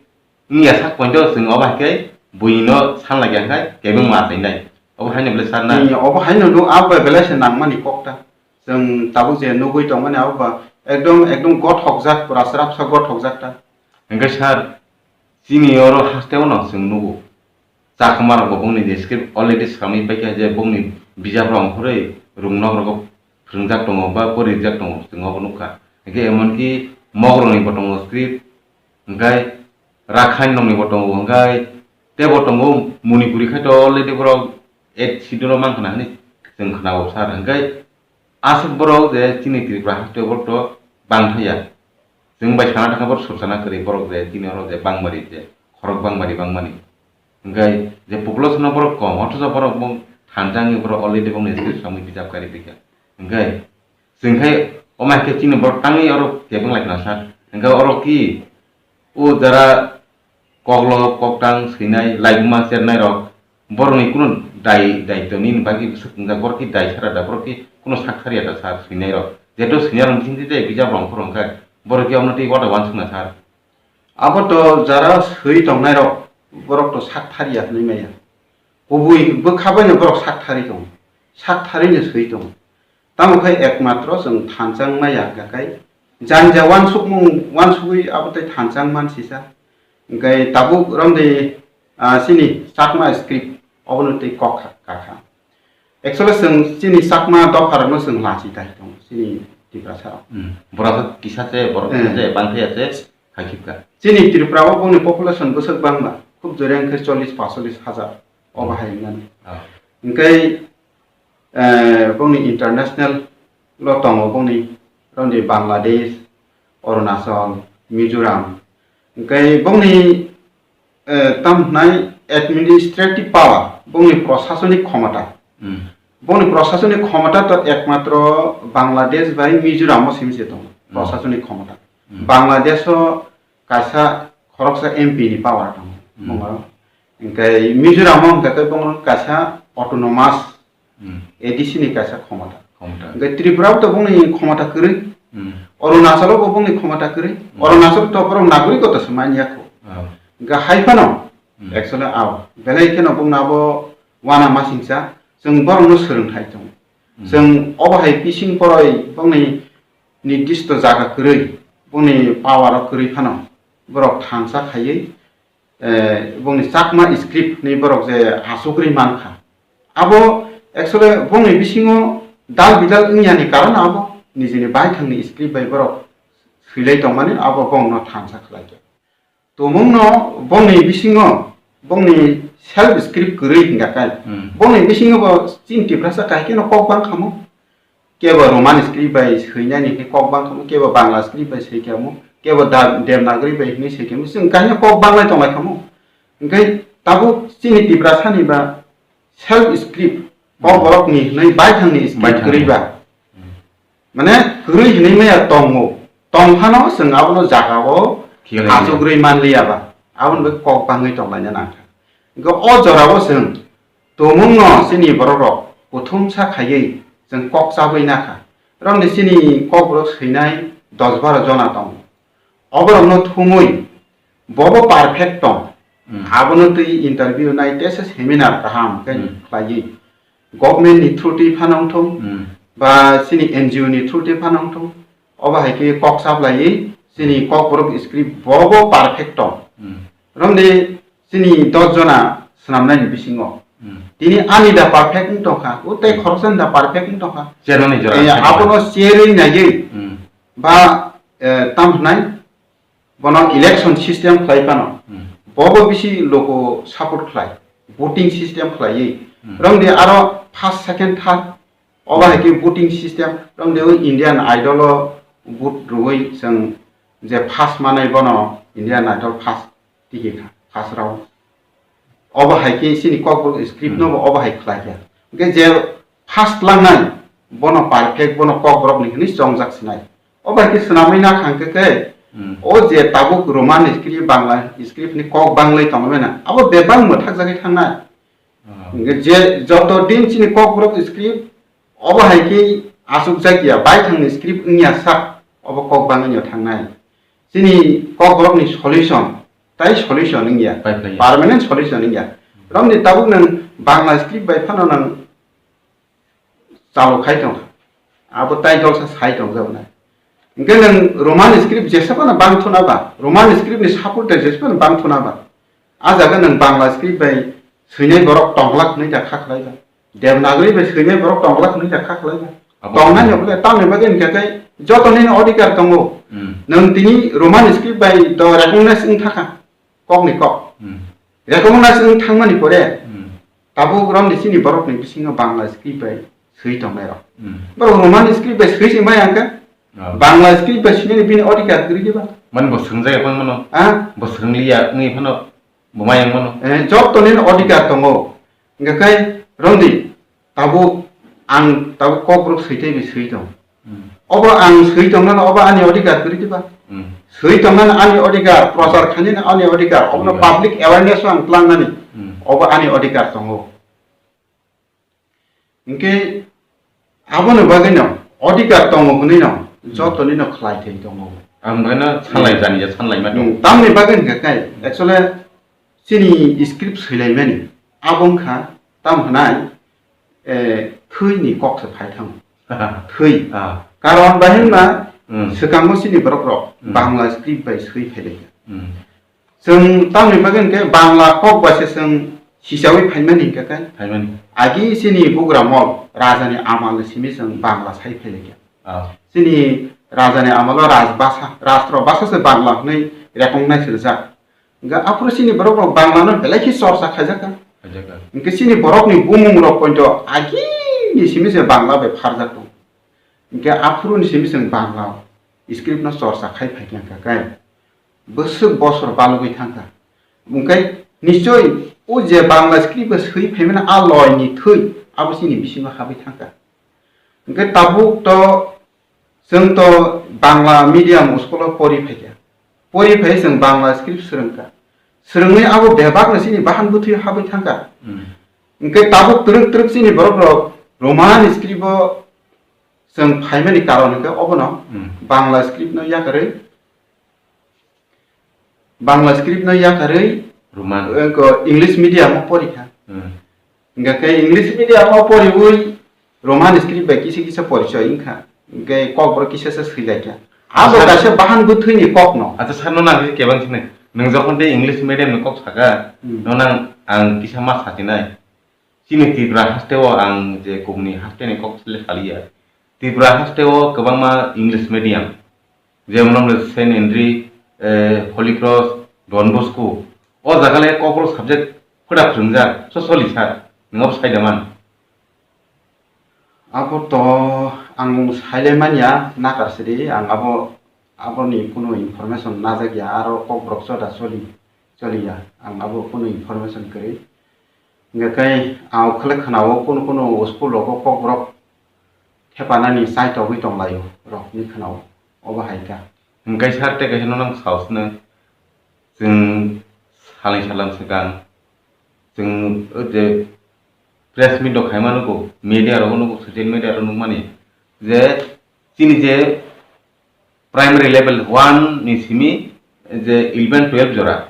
wngya sak pointo chwng obo hai khe buino sanlai ya hingke kebengma achainai. Obo haino bwle sir na. Eh, obo haino do, abo belai se nangmani kok ta. Chwng tabuk je nugwi tongmani abo ba ekdom, ekdom gothokjak, pura srapsa gothokjak ta. Hingke sir, chini oro haste-o no chwng nugo. Chakma rok bo bongni je script already swkangwi paikha je bongni bijap rok ongkhorwi rung nok rogo phwrwngjak tongo ba porijak tongo, chwng obo nukha. Hingke emonki mog rokni bo tongo script, hingke Rakhine rokni bo tongo, hingke tebo tongo Manipuri khai to already borok eighth schedule o mankha na hinwi chwng khna o sir. Hingke aswk borok je chini Tripura haste borok to bangthaya. Chwng bai sana thangkha borok sursana kwrwi borok je chini oro je bangmari je khorok bangmari bangmani. Hingke je population o borok kom, othocho borok bo thansa wngwi borok already bongni script samwi bijap kari phaikha. Hingke chwng khai omo hai khe chini borok tangwi oro kebeng lai khna sa. Hingke oro ki o jara koklo koktang swinai laibuma chernai rok borokni kunu dai daityo nini bagwi bwswk wngjak, borok ki dai sara da, borok ki kunu sak thariya da sir swinai rok. Jeto swinai rok bising twi bijap rok ongkhor wngkha, borok ki omo twi wata uansukna sir. Abo to jara swi tongnai rok, borok to sak thariya hwnwi maya. Kubui bwkha bai no borok sak thari tongo, sak thari no swi tongo. Tamo khe ekmatro chwng thansa wngma ya hwnkha khe jani ja uansukmung, uansugwi abo tei thansa wngma sisa. Hwnkhe tabuk romdi, ah, chini Chakma script obono tei kok kha, kakha. Actually chwng chini Chakma dopharokno chwng lachi dai tongo chini Tiprasarok. Hmm. Borok kisa se, borok kisa se, bangkhe ya se, hai khibka. Chini Tripura o bongni population bwswk bangma, khub jora wngkhe chollish pasolis hajar, obo hai wngnani. Ah. Hwnkhe, eh, bongni international lo tongo bongni, romdi Bangladesh, Arunachal, Mizoram. Hwnkhe bongni, eh, tam hwnai administrative power, bongni prosasonik khomota. Hmm. Bongni prosasonik khomota to ekmatro Bangladesh bai Mizoram o simi se tongo, hmm, prosasonik khomota. Hmm. Bangladesh o kaisa khoroksa M P ni power tongo, hmm, bongoro. Hwnkhe Mizoram o hwnkhe bongoro kaisa autonomous Hmm. A D C ni kaisa khomota. Khomota. Hwnkhe Tripura o to bongni khomota kwrwi. Hmm. Arunachal o bo bongni khomota kwrwi. Hmm. Arunachal to borok nagorik gota se manya kho. Oh. Hwnkhe hai phano, hmm, actually ao. Belai kheno bongno abo wana masingcha, chwng borokno swrwngthai tongo. Hmm. Chwng obo hai bising poroi bongni nirdisto jaga kwrwi, bongni power o kwrwi phano borok thansa khaiwi, eh, bongni Chakma script ni borok je achugwi mankha. Abo actually bongni bisingo dal bidal wngyani karon abo nijini baithangni script bai borok swilai tongmani abo bongno thansa khlaikha. Tumungno bongni bisingo bongni self script kwrwi hingkha kai. Hmm. Bongni bisingo bo chini Tiprasa kaikheno kok bang khamo. Kebo Roman script bai swinani hwnwi kok bang khamo, kebo Bangla script bai swi khamo, kebo Da-, Devanagari bai hwnwi swi khamo. Chwng kaino kok banglai tonglai khamo. Hingkhe tabuk chini Tiprasani ba self script, kok borokni hwnwi baithangni script Baithangni. Kwrwi ba. Hmm. Mane kwrwi hwnwi maya tongo. Tong phano chwng abono jagao Thikhe achugwi manliya ba. Aboni bagwi kok bangwi tonglaina nangkha. Hingkhe o jorao chwng tumungno chini borok rok kuthumsa khaiwi chwng kok chabwi nakha. Romni chini kok borok swinai dos baro jona tongo. Oborokno thumwi bobo perfect tong. Hmm. Abono twi interview nai tesa seminar kaham khe Hmm. khlaiwi. Government ni through twi phano wngthung, Hmm. ba chini N G O ni through twi phano wngthung. Obo hai khe kok saplaiwi chini kok borok script bobo perfect tong. Hmm. Romni chini dos jona swnamnai ni bisingo. Hmm. Tini ani da perfect wng tongkha, o tei khoroksa ni da perfect wng tongkha. Chermani jora Eh, khaikha. Abono cherwi naiwi Hmm. ba, eh, tam hwnai bono election system khlai phano Hmm. bobo bisi loko support khlai, voting system khlaiwi. Hmm. Romdi aro first, second, third, obo Hmm. hai khe voting system, romdi o Indian Idol o vote rwui chwng je first manai bono Indian Idol first tiki kha, first round. Obo hai khe chini kokborok script no Hmm. bo obo hai khlai kha. Hingkhe je first langnai, bono perfect, bono kokborok ni hwnwi chongjak sinai. Obo hai khe swnamwi na khang khe khe, Hmm. o je tabuk Roman script, Bangla script ni kok banglai tongmani na, abo bebak mwthakjagwi thangnai. Ah. Hingkhe je joto din chini kokborok script, obo hai khe achukjak ya, baithangni script wngya sak, obo kok bangwi no thangnai. Chini kokborokni solution, tai solution wngya. Pai phlaiya. Permanent solution wngya. Romni tabuk nwng Bangla script bai phano nwng chalo khai tongkha. Abo tai jolsa sai tongjak nai. Hingkhe nwng Roman script jesa phano bang thuna ba, Roman script ni supporter jesa phano bang thuna ba, a jaga nwng Bangla script bai swinai borok tongglak hwnwi da kha khlai ba. Devanagari bai swinai borok tongglak hwnwi da kha khlai ba. Abo Tongnai no bole tamni bagwi hingkha khe joto nini odhikar tongo. Hmm. Nwng tini Roman script bai do recognize wng thaka. Kokni kok. Hmm. Recognize wng thangmani pore, Hmm. tabuk romni chini borokni bisingo Bangla script bai swi tongnai rok. Hmm. Borok Roman script bai swi se maya hwnkhe, Ah. Bangla script bai swinani bini odhikar kwrwi diba? Mani bo swrwngjak ya phano mano. Ah? Bo swrwngliya wngwi phano bo maya wng mano. Eh, joto nini odhikar tongo. Hingkhe kai romdi, tabuk ang tabuk kokborok swi tei bai swi tong. Hmm. Obo ang swi tong nano, obo ani odhikar kwrwi diba? Hmm. Swi tong nano ani odhikar, prochar khainani ani odhikar, obono Odhikar. Public awareness o ang tlang nani, Hmm. obo ani odhikar tongo. Hingkhe aboni bagwino odhikar tongo hwnwino Hmm. jotonino khlai thai tongo. Ang bagwino sanlai Hmm. jani ya, sanlai ma tong. Hmm, tamni bagwi hingkha kai, actually, chini script swilaimani abo wngkha, tam hwnai, eh, thwini kok se phai thango. Thwi. Ah. Karon bahai wngma, Hmm. swkango chini borok rok Hmm. Bangla script bai swi phai lai kha. Hmm. Chwng tamni bagwi hwnkhe Bangla kok bai se chwng sichawi phaimani hwnkhe khe. Phaimani. Agi chini bugra mol rajani amal ni simi chwng Bangla sai phai lai kha. Ah. Chini rajani amalo raj basa, rastro basa se Bangla hwnwi recognize rijak. Hingkhe aphuru chini borok rok Bangla no belai khe chorcha khaijak kha. Khaijak kha. Hingkhe chini borok ni bumung rok poito agi ni simi se Bangla bai pharjak tongo. Hingkhe aphuru ni simi chwng Bangla script no chorcha khai phai kha khe bwswk bosor balugwi thang kha. Hingkhe nischoi o je Bangla script bai swi phaimani a loi ni thwi abo chini bisingo habwi thang kha. Hingkhe tabuk to chwng to Bangla medium school o pori phaikha. Pori phai chwng Bangla script swrwngkha. Swrwngwi abo bebak no chini bahan bwthwi habwi thangkha. Hmm. Hingkhe tabuk twrwk twrwk chini borok rok Roman script o chwng phaimani karon hwnkhe obono Hmm. Bangla script no yakarwi Bangla script no yakarwi Roman. English medium o porikha. Hmm. Hingkha khe English medium o poriwi Roman script bai kisa kisa porichoi wngkha, hwnkhe kokborok kisa se swilaikha. Abo sir, kaisa bahan bwthwini kokno. Acha, sir, no nang kebang sini. Nwng jokhon tei English medium ni kok saka, hmm, no nang ang kisa ma satinai. Chini Tripura haste o ang je kubuni haste ni kok sile saliya. Tripura haste o kwbangma English medium. Jemon wngkha Saint Henry, eh, Holy Cross, Don Bosco. O jaga le kokborok subject phwrwng phrwngjak, so soli sir, nwng abo sai da man? Abo to ang sailai manya, nakar sidi ang abo, aboni kunu information najak ya, aro kokborok choda choli, choli ya, ang abo kunu information kwrwi. Hingke khe ang khle khwnao kunu kunu school rogo kokborok thepanani chai togwi tonglaio rokni khwnao, obo hai kha. Hingke sir tei kaisa nono ang sao sino, chwng salni salam swkang chwng o je press meet rok khaima nugo, media rogo nugo, social media rok nukmani je chini je primary level one ni simi je eleven twelve jora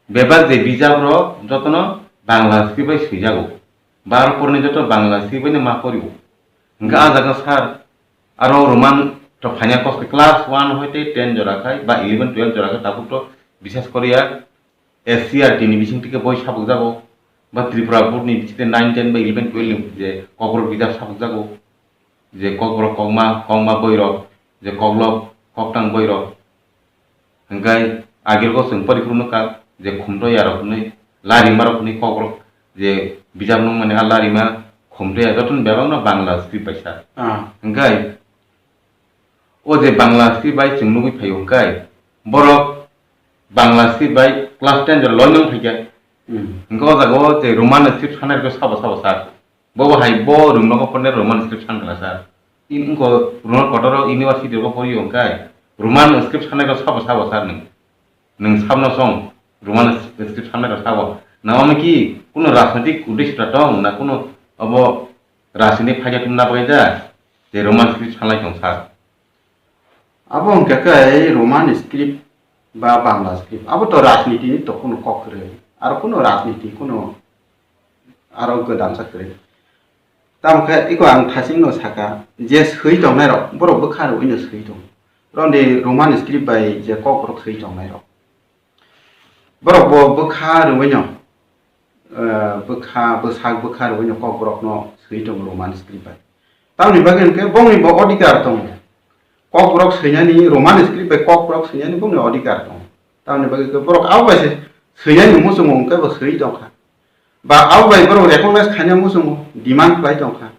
bebak je bijap rok jotono Bangla script bai swijago, baro porni joto Bangla script bai no ma porio. Hingke ah jaga sir, aro Roman rok phaina kok class one hoite ten jora khai ba eleven twelve jora khai tabuk to bisas koriya S C R T ni bising tike boi sabuk jago, ba Tripura board ni bising nine ten ba eleven twelve ni je kokborok bijap sabuk jago, je kokborok kokma, kokma boirok, je koklop, koktang boirok. Hingkai agirok chwng poriphuru nukha, je khumtoya rok hwnwi, larima rok hwnwi kokborok, je bijap nungmani a larima, khumtoya jotono bebakno Bangla script bai sa. Ah. Hingkai o je Bangla script bai chwng nugwi phaio hingkai, borok Bangla script bai class ten jora loinong phaikha. Hmm. Hingke o jaga o je Roman script sanai rok sabo sabo sa. Bobo hai bo Roman porne Roman script san kala sir. In ko Roman kotor university ro pori yong kai. Roman script sanai ko sabo sabo sir nung. Nung sabno song Roman script sanai ko sabo. Na ono ki kuno rajnitik uddesho ta tong na kuno abo rajnitik phaja tum na bai da. Je Roman script sanai tong sir. Abo hingke khe Roman script ba Bangla script, abo to rajniti ni to kuno kok kwrwi, aro kuno rajniti kuno aro gwdalsa kwrwi. Tamo khe iko ang thasing no saka, je swi tongnai rok, borok bwkha rwui no swi tongo. Oro ni Roman script bai je kok rok swi tongnai rok. Borok bo bwkha rwino, eh, bwkha, bwsak bwkha rwino kokborokno swi tongo Roman script bai. Tamoni bagwi hwnkhe bongni bo odhikar tongo. Kokborok swinani, Roman script bai kokborok swinani bongni odhikar tongo. Tamoni bagwi hwnkhe borok abo bai se swinani muchungo hwnkhe bo swi tongkha. Ba abo bai borok recognize khaina muchungo demand khlai tongkha.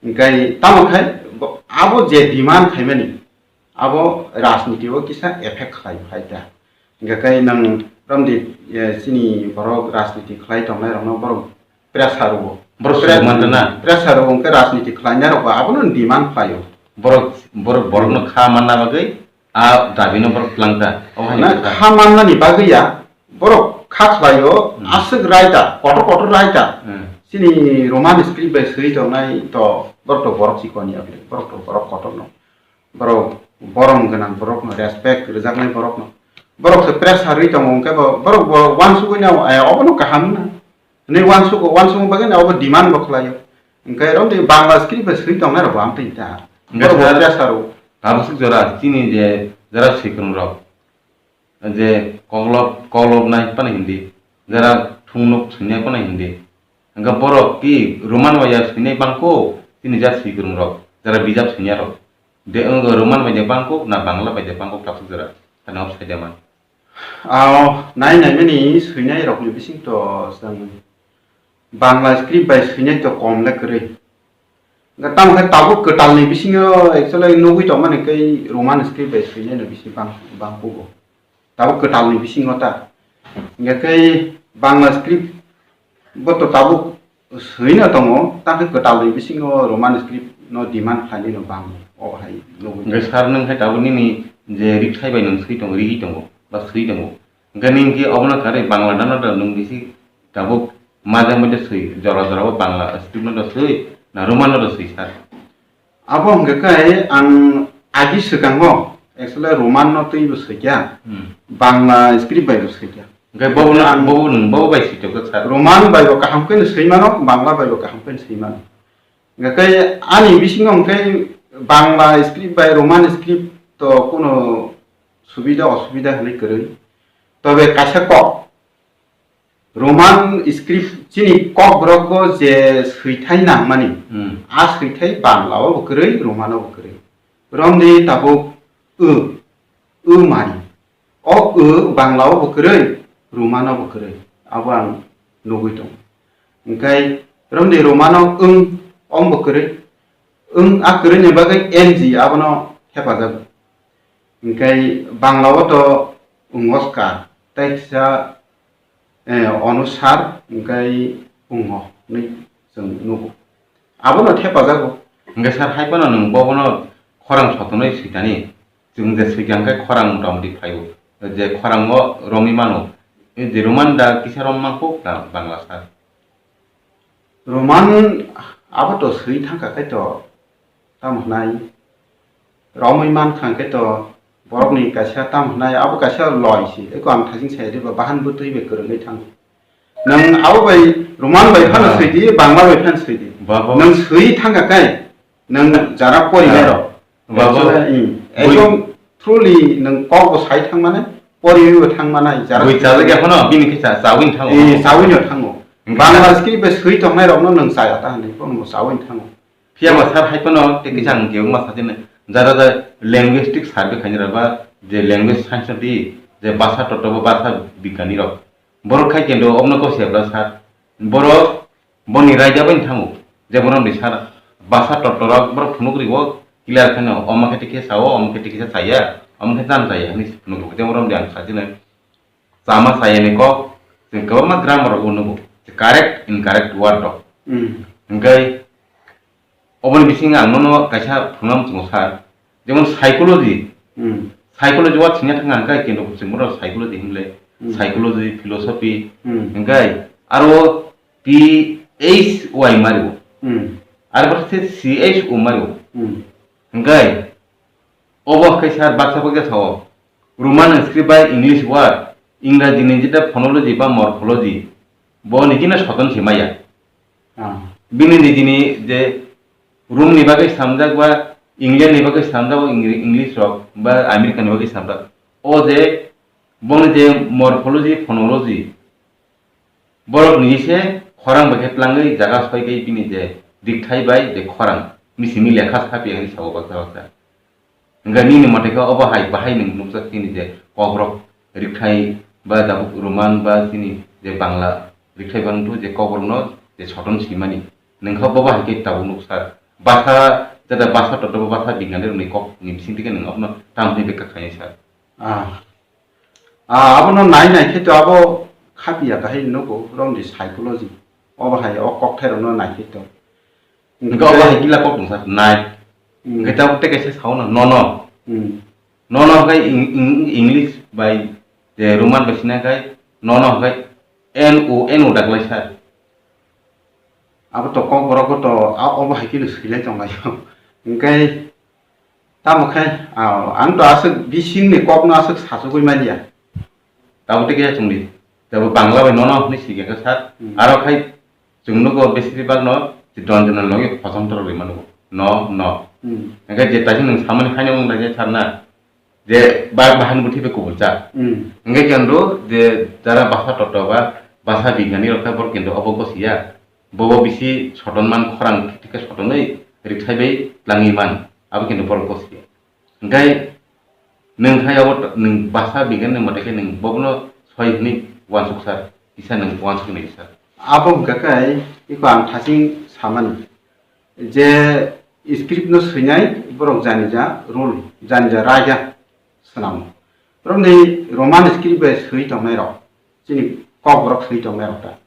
Hwnkhe tamo khai bo, abo je demand khaimani, abo rajniti o kisa effect khlai hai ta. Hingke kai nang romdi, eh, chini borok rajniti khlai tongnai rokno borok pressure o. Borok Pre-, suk manjana. Pressure o hingke rajniti khlainai rok bo abono demand khlaio. Borok, borok, borokno kha manna bagwi a dabino borok twlang ta. O hai Na kha. Kha mannani bagwi ya, borok kha khlaio, hmm, aswk raita, kotor kotor raita. Hmm. Chini Roman script bai swi tongnai to borok to borok chikon ya, borok to borok kotor no. Borok borom gwnang borokno, respect rwjaknai borokno. Borok se pressure rwi tongo, hwnkhe bo, borok bo uansugui no, eh, obono kaham wngna. Hwnwi uansugo, uansugui bagwi no obo demand bo khlaio. Hwnkhe oro tei Bangla script bai swi tongnai rok bo amtwi ta. Hwnkhe borok bo sir, pressure o. Tabuk swk jora, chini je jora swikwrwng rok. Je koklop, koklop nai phano Hindi, jara thungnuk swinai phano Hindi. Hwnkhe borok ki Roman bai ya swinai bangkuk, chini jat swikwrwng rok, jara bijap swinai rok. De wng Roman bai de bangkuk na Bangla bai de bangkuk tabuk jora, thani off sai de man. Ao, nai nai mani swinai rok ni bising to chwng Bangla script bai swinai to kom le kwrwi. Hwnkhe tamo khe tabuk kwtal ni bisingo actually nugui tongmani khe Roman script bai swinai no bisi bang, bang kugo. Tabuk kwtal ni bisingo ta. Hingke khe Bangla script bo to tabuk swi no tongo, ta khe kwtal ni bisingo Roman script no demand khlainai no bang o hai nugui. Hingke sir nwng khe tabuk nini je rikthai bai nwng swi tongo, rigi tongo, ba swi tongo. Hingke nini khe obono karwi Bangla dano da nwng bisi tabuk maja maja swi, jora jora bo Bangla script no da swi, na Roman no da swi sir? Abo hwnkhe khe ang agi swkango actually Roman no twibo swikha, hmm, Bangla script bai bo swikha. Hwnkhe bobo no, ang bobo nwng bobo bai switok kha sir. Roman bai bo kaham khe no swi mano, Bangla bai bo kaham khe no swi mano. Hwnkhe ani bisingo hwnkhe Bangla script bai Roman script to kuno subida osubida hwnwi kwrwi. Tobe kaisa kok, Roman script chini kokborokbo je swithai nangmani, Hmm. a swithai Bangla-o bo kwrwi, Roman-o bo kwrwi. Romdi tabuk w, w mari. O w Bangla-o bo kwrwi, Roman-o bo kwrwi. Abo ang nugwi tongo. Hwnkhe romdi Roman-o wng, wng bo kwrwi. Wng a kwrwini bagwi N G abono hepajago. Hwnkhe Bangla-o to wng Oscar, tei kisa eh, onusar hwnkhe wngo hwnwi chwng nugo. Abono thepajago. Hwnkhe sir, hai phano nwng bobono khorang sotonwi switani, chwng je swikha hwnkhe khorang motamoti phaio, je khorango romwi mano, je Roman da kisa rom mankho Bangla sir? Roman abo to swi thangkha khe to, tamo hwnai, romwi mankha khe to, borokni kaisa tamo hwnai, abo kaisa loi se, eko ang thajing sai diba, bahan bwtwi bai kwrwngwi thango. Nwng abo bai Roman bai phano Ah. swi di, Bangla bai phano swi di. Ba, ba. Nwng swi thangkha khe, nwng jara porinai Ah. rok. Ba, ba. Actually, hmm. Bui- Ekdom truly nwng kok bo sai thangmani, poriwi bo thangmani, jara Bui chalak ya phano, bini khe cha-, chawin thango. Eh, chawino thango. Hwnkhe Bangla sa- script bai swi tongnai rokno nwng chaya ta hwnwi bono chawin thango. Phiya ba sir hai phano tei kisa ang kebo ma sajani, jara jara linguistic survey khainai rok ba je language science di je basa totto ba basa bigyani rok, borok khai kendo obno gosiya bwla sir, borok boni raida bai thango, je borok ni sir basa totto rok borok phunuk riwo clear kheno, omo khe tei khe sao, omo khe tei khe chaya, omo khe cham chaya hwnwi phunuk riwo, je borok ni ang sajani. Chama chayani kok, chwng kwbangma grammar rok nugo. Correct, incorrect word rok. Hmm. Hwnkhe, oboni bisingo ang nono kaisa phunukna muchungo sir. Jemon psychology. Hmm. Psychology word singya thangkha hwnkhe, kintu chwng bono psychology hinle. Hmm. Psychology, philosophy. Hmm. Hwnkhe, aro P H Y mario. Hmm. Aro baksa C H O mario. Hmm. Hwnkhe, obo khe sir baksa baksa sao. Roman script bai English word, Ingraji ni jeta phonology ba morphology, bo nijino soton se maya. Ah. Bini nijini je Rome ni bagwi samjak ba England ni bagwi samjak, o Eng-, English rok ba America ni bagwi samjak. O je boni je morphology, phonology, borok ni se khorang bai khe tlangwi jaga soi khe bini je rikthai bai je khorang, bini simi lekha sapi hinwi sao baksa baksa. Hwnkhe nini mote khe obo hai bahai nwng nukjak chini je kokrok rikthai ba tabuk Roman ba chini je Bangla rikthai bangthu je kokrokno je soton simani. Nwng khe bo bahai khe tabuk nuksa. Basa jeta basa totto basa bignani rokni kok ni bising twi khe nwng abono tamo hwnwi bekha khainai sir. Ah. Ah, abono nai nai khe to abo khapiya kahai nugo, romni psychology. Obo hai o kokthai rokno nai khe to. Hwnkhe obo hai gila kok tong sir, nai. Hmm. Hwnkhe tabuk tei kaisa sao no, nono. Hmm. Nono hwnkhe Eng-, Eng-, English bai je Roman bai sina khai, nono hwnkhe N O, N O daklai sir. Abo to kokborok to a-, obo hai khe no swilai tonglaio. Hwnkhe Tamo khe, ah, ang to aswk bisingni kokno aswk sachugwi manya. Tabuk tei kisa chwngdi. Tabuk Bangla bai nono hwnwi sika khe sir. Hmm. Aro khai chwng nugo besibak no je don jona logi phosong torok rwima nugo. No, no. Hmm. Hwnkhe je taising nwng samani haino wng lai sir na. Je ba bahan bwtwi bai kubul cha. Hmm. Hwnkhe kendo je jara basa totto ba basa bignani rok khe borok kendo obo gosiya. Bobo bisi soton man khorang thik khe sotonwi rikthai bai tlangwi man. Abo khe borok gosiya. Hwnkhe nwng hai abo nwng basa bignani mote khe nwng bobono soi hwnwi uansuk sir, kisa nwng uansuk nai sir. Abo hwnkha khe iko ang thasing samani je script no swinai borok janija rule, janija raida swnamo. Borokni Roman script bai swi tongnai rok, chini kokborok swi tongnai rok ta.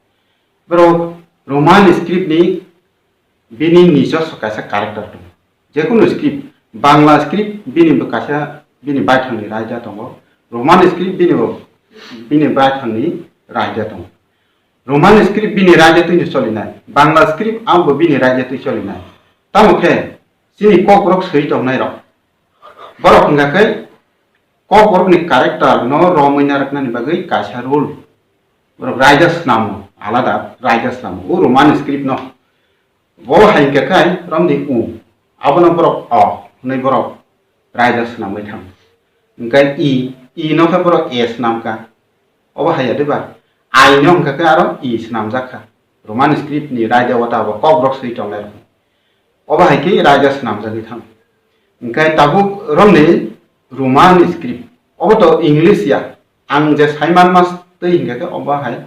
Borok Roman script ni bini nijoswo kaisa character tongo. Jekunu script, Bangla script bini bo kaisa bini baithangni raida tongo, Roman script bini bo bini baithangni raida tongo. Roman script bini raida twi no cholinai, Bangla script abo bini raida twi cholinai. Tamo khe chini kokborok swi tongnai rok, borok hwnkha khe kokborokni character no romwi narwknani bagwi kaisa rule. Borok raida swnamo, alada raida swnamo. O Roman script no. Bo hai hwnkha khai romni u, abono borok o hwnwi borok raida swnamwi thango. Hwnkhe i, i no khe borok e swnamkha. Obo hai ya de ba? I no hwnkha khe aro i swnamjak kha. Roman script ni raida o ta bo kokborok swi tongnai rok. Obo hai khe raida swnamjagwi thango. Hwnkhe tabuk romni Roman script, obo to English ya. Ang je saiman mas twi hwnkha khe obo hai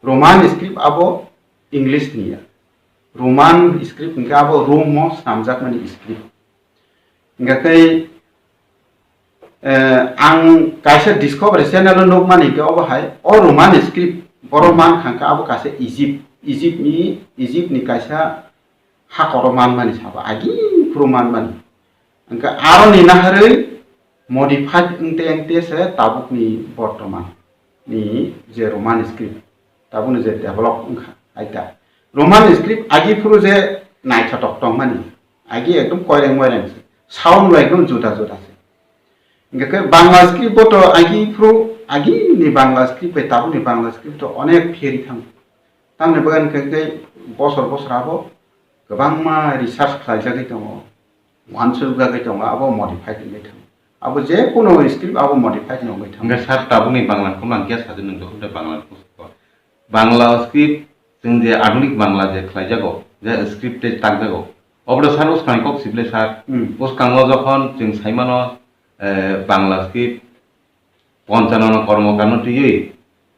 Roman script abo English ni ya. Roman script hwnkhe abo Rome o swnamjakmani script. Hwnkhe tei, eh, ang kaisa Discovery channel o nukmani hwnkhe obo hai, o Roman script borok mankha hwnkhe abo kaisa Egypt, Egypt ni, Egypt ni kaisa hakoro manmani sabo, agi phuru manmani. Hwnkhe aroni naharwi modified wngte wngte se tabukni bortoman ni je Roman script, tabukni je develop wngkha, aita. Roman script agi phuru je naithotok tongmani, agi ekdom koireng moireng se, sound bo ekdom juda juda se. Hingke khe Bangla script bo to agi phuru, agi ni Bangla script bai tabukni Bangla script to onek pheri thango. Tamni bagwi hingke khe bosor bosor abo kwbangma research khlaijagwi tongo, uansukjagwi tongo, abo modified wngwi thango. Abo je kono script abo modified wngwi thango. Hingke sir, tabukni Bangla ni kokno ang khe sajak nung jokhon tei Bangla ni kokno. Bangla script, chwng je adunik Bangla je khlaijago, je script tei takjago, obo to sir bwskangni kok sibile sir. Hmm. Bwskango jokhon chwng saimano, eh, Bangla script Ponchanano Kormokarno twiwi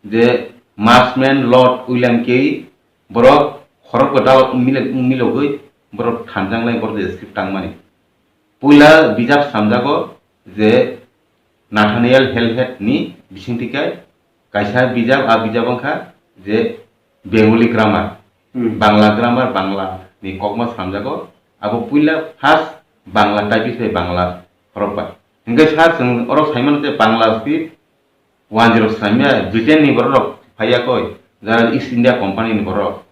je Marsman Lord William Carey borok khorok kwtal wng mile-, wng milogwi borok thanjaknai borok je script tangmani. Puila bijap samjago je Nathaniel Hallhead ni bisingtwi kai kaisa bijap, a bijap wngkha je Bengali grammar, Hmm. Bangla grammar, Bangla ni kokma samjago. Abo puila first Bangla typist bai Bangla khorokba. Hingke sir, chwng oro saimano je Bangla script wanjwi rok swnaimya Britain ni borok rok phaiya koi, jara East India Company ni borok,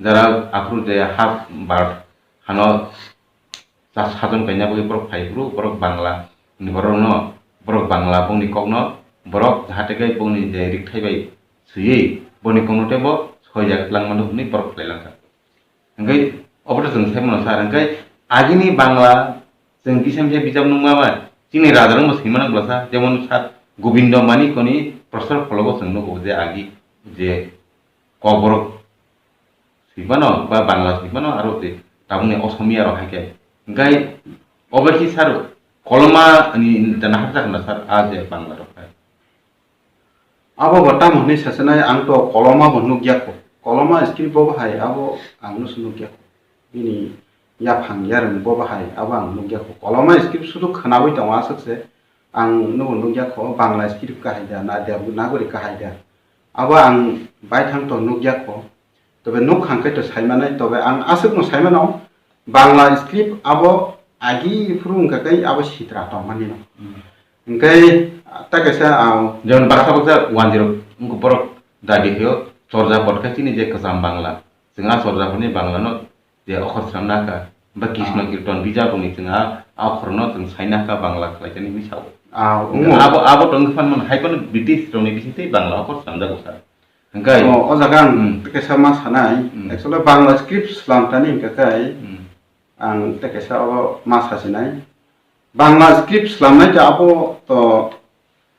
jara aphuru je half bird hano sa-, sajon kaina bagwi borok phai phuru, borok Bangla ni borok no, borok Bangla bongni kok no, borok jahate khe bongni je rikthai bai swiwi boni kok no tei bo soi jak lang mano hwnwi borok khlai lang kha. Hingke obo to chwng sai mano sir, hingke agini Bangla chwng kisa misa bijap nukma bai chini raja rok bo swi mano bwlasa, jemon sir Gobindo Manikko ni Prosar Phologo chwng nugo je agi je Kokborok swi mano ba Bangla swi mano aro je tabukni Osomiya rok hai khe. Hingke obo khe sir koloma ni jana hapjak na sir a je Bangla rok hai. Abo bo tamo hwnwi sasinai, ang to koloma bo nukya kho. Koloma script bo bahai abo ang no se nukya kho. Bini yaphang yarwng bo bahai abo ang nukya kho. Koloma script sudu khwnawi tongo aswk se, ang nugo nukya kho Bangla script kahai da na Devanagari kahai da. Abo ang baithang to nukya kho. Tobe nuk hang khe to sai manai, tobe ang aswk no sai mano, Bangla script abo agi phuru wngkha khe abo sitra tong mani no. Hmm. Hingke ta kaisa, ah, jemon baksa baksa wanjwi rok wngkha borok dabi khe o Chorjapot khe chini je kwcham Bangla, chwng a Chorjapot ni Bangla no je okhor swnam na kha, ba Krishna Ah. Kirtan bijap rok ni chwng a, a okhor no chwng sai na kha Bangla khlai jani hinwi sao. Ah, Hingke abo, abo tong khe phan man hai phano British rok ni bising tei Bangla okhor swnam jago sa. Hingkai. Oh, o jaga ang Hmm. tei kaisa ma sanai. Hmm. Actually, Bangla script slam tani hingka kai Hmm. ang tei kaisa o ma sasinai. Bangla script slamnai to abo to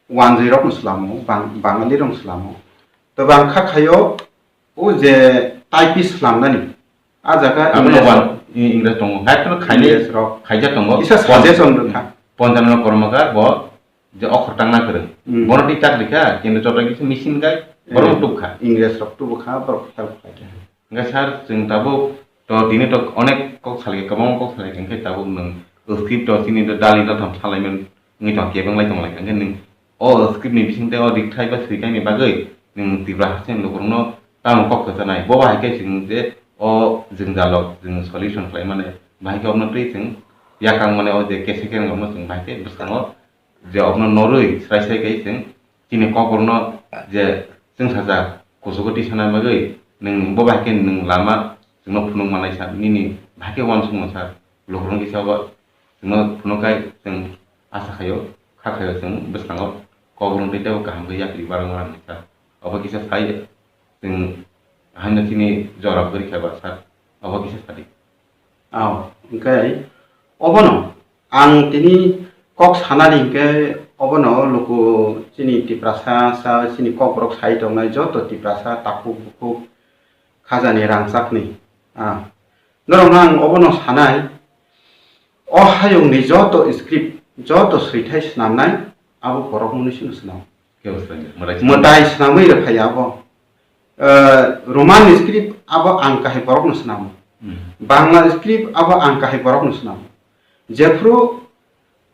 wanjwi rok no slamo, Bang-, Bangali rok no slamo. To bang kha khayo o je typist slamnani. A jaga Abo no English wan, rok. I-, English tongo. Hai to khaini English rok. Khaija tongo. Isa Pon-, suggestion rwkha. Ponjanano Kormokar bo je okhor tangna kwrwng. Hmm. Bono twi tak rikha, kintu joto kisa machine gai, bono Hmm. tubkha. English rok tubukha, borok help khaikha. Hingke sir, chwng tabuk to tini to onek kok salai, kwbangma kok salai, hingke tabuk nwng script to chini to dali datham salaimani wngwi tong, kebeng lai tong lai, hingke nwng o script ni bising tei o rikthai ba swikang ni bagwi nwng Tripura haste ni lukurokno tamo kok kwchanai. Bo bai khe chwng je o jwngjal rok chwng solution khlai mani, bahai khe obno twi chwng yakang mani o je kese kereng rokno chwng bahai khe bwskango je obno norwi srai srai khe chwng chini kokborokno je chwngsajak kuchugo tisana bagwi nwng bo bahai khe nwng lama chwngno phunuk manai sa nini bahai khe uansukma sa lukurok kisa o chwngno phunuk kai chwng asa khaio kha khaio chwng bwskango kokborok tei teibo kaham khe yapri barwi mani sa obo kisa sai chwng haino chini jorab gori kha ba sa obo kisa sadi. Oh, hwnkhe obono ang tini kok sanani hwnkhe obono luku chini Tiprasa sa chini Kokborok sai tongnai joto Tiprasa takhuk bukhuk khajani rangchakni. Ah, norokno ang obono sanai, o hayungni joto script, joto swithai swnamnai abo borok mwnwi sino swnam. Kebo swrang ya, mwtai swrang. Mwtai swnamwi rwphai abo. Eh, Roman script abo ang kahai borokno swnamo. Hmm. Bangla script abo ang kahai borokno swnamo. Jephru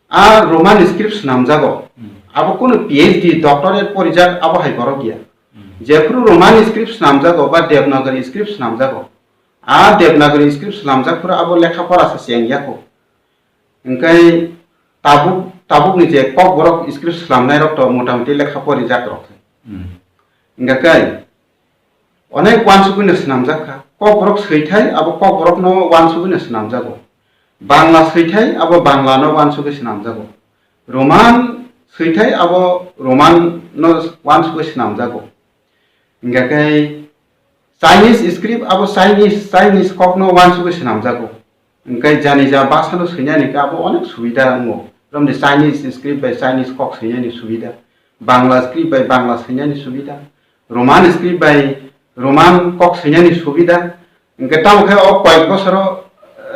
a Roman script swnamjago, hmm, abo kunu P H D, doctorate porijak abo hai borok ya. Hmm. Jephru Roman script swnamjago ba Devanagari script swnamjago, a Devanagari script swnamjak phuru abo lekha pora se cheng ya kho. Hwnkhe tabuk, tabukni je Kokborok script swnamnairok to motamuti lekha porijak rok. Hmm. Hwnkhe onek uansugwino swnamjak kha. Kokborok swithai abo Kokborokno uansugwino swnamjago. Bangla swithai abo Banglano uansugwi swnamjago. Roman swithai abo Romanno uansugwi swnamjago. Hwnkhe Chinese script abo Chinese, Chinese kokno uansugwi swnamjago. Hwnkhe janija bhasano swinani khe abo onek subida wngo. Romni Chinese script bai Chinese kok swinani subida. Bangla script bai Bangla swinani subida. Roman script bai Roman kok swinani subida. Hwnkhe tamo khe o koyek bosoro,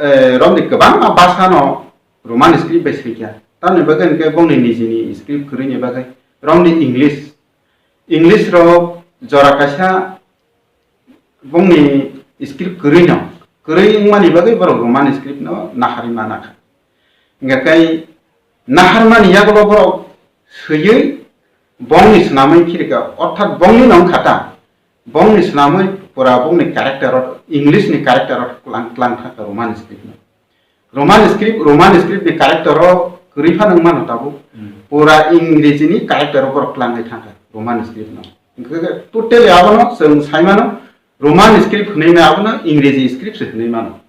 eh, romni kwbangma bhasano Roman script bai swikha. Tamoni bagwi hwnkhe bongni nijini script kwrwini bagwi romni English. English rok jora kaisa bongni script kwrwi no, kwrwi wngmani bagwi borok Roman script no naharwi mana kha. Hingkha khe naharmani yagulo borok swiwi bongni swnamwi phirikha, orthat bongni no wngkha ta, bongni swnamwi pura bongni character o, English ni character o tlang, tlang thangkha Roman script no. Roman script, Roman script ni character o kwrwi phano wng mano tabuk. Hmm. Pura Ingreji ni character o borok twlang lai thangkha Roman script no. Hingkhe totally abono chwng sai mano, Roman script hwnwi ma abono Ingreji script se hwnwi mano.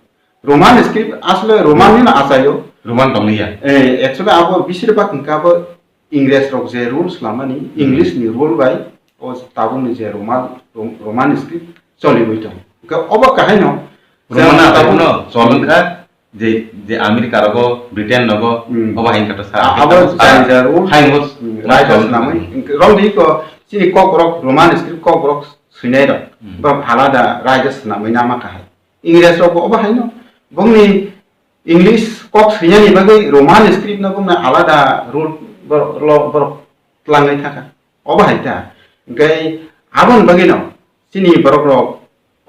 Roman script asle Roman ni no achaio. Roman tonglia. Eh, actually abo bisir bak hingkhe abo Ingres rok je rule slamani, hmm, English ni rule bai o tabuk ni je Roman, Rom-, Roman script choliwi tong. Hingkhe obo kahai no Roman chwng tabuk no chol wngkha. Je, je America rogo, Britain rogo, hmm, obo hai khe to sa. A-, abo jani ja rule, hai mo, hmm, ma writer chol swnamwi, hmm, wngkhe romdi ko chini kok borok, Roman script kok borok swinai rok, hmm, borok alada writer swnamwi nama kahai. Ingres rok bo obo hai no, bongni English kok swinani bagwi Roman script no bongni alada rule borok, lo-, borok twlangwi thangkha. Obo hai ta. Hingkhe aboni bagwi no chini borok rok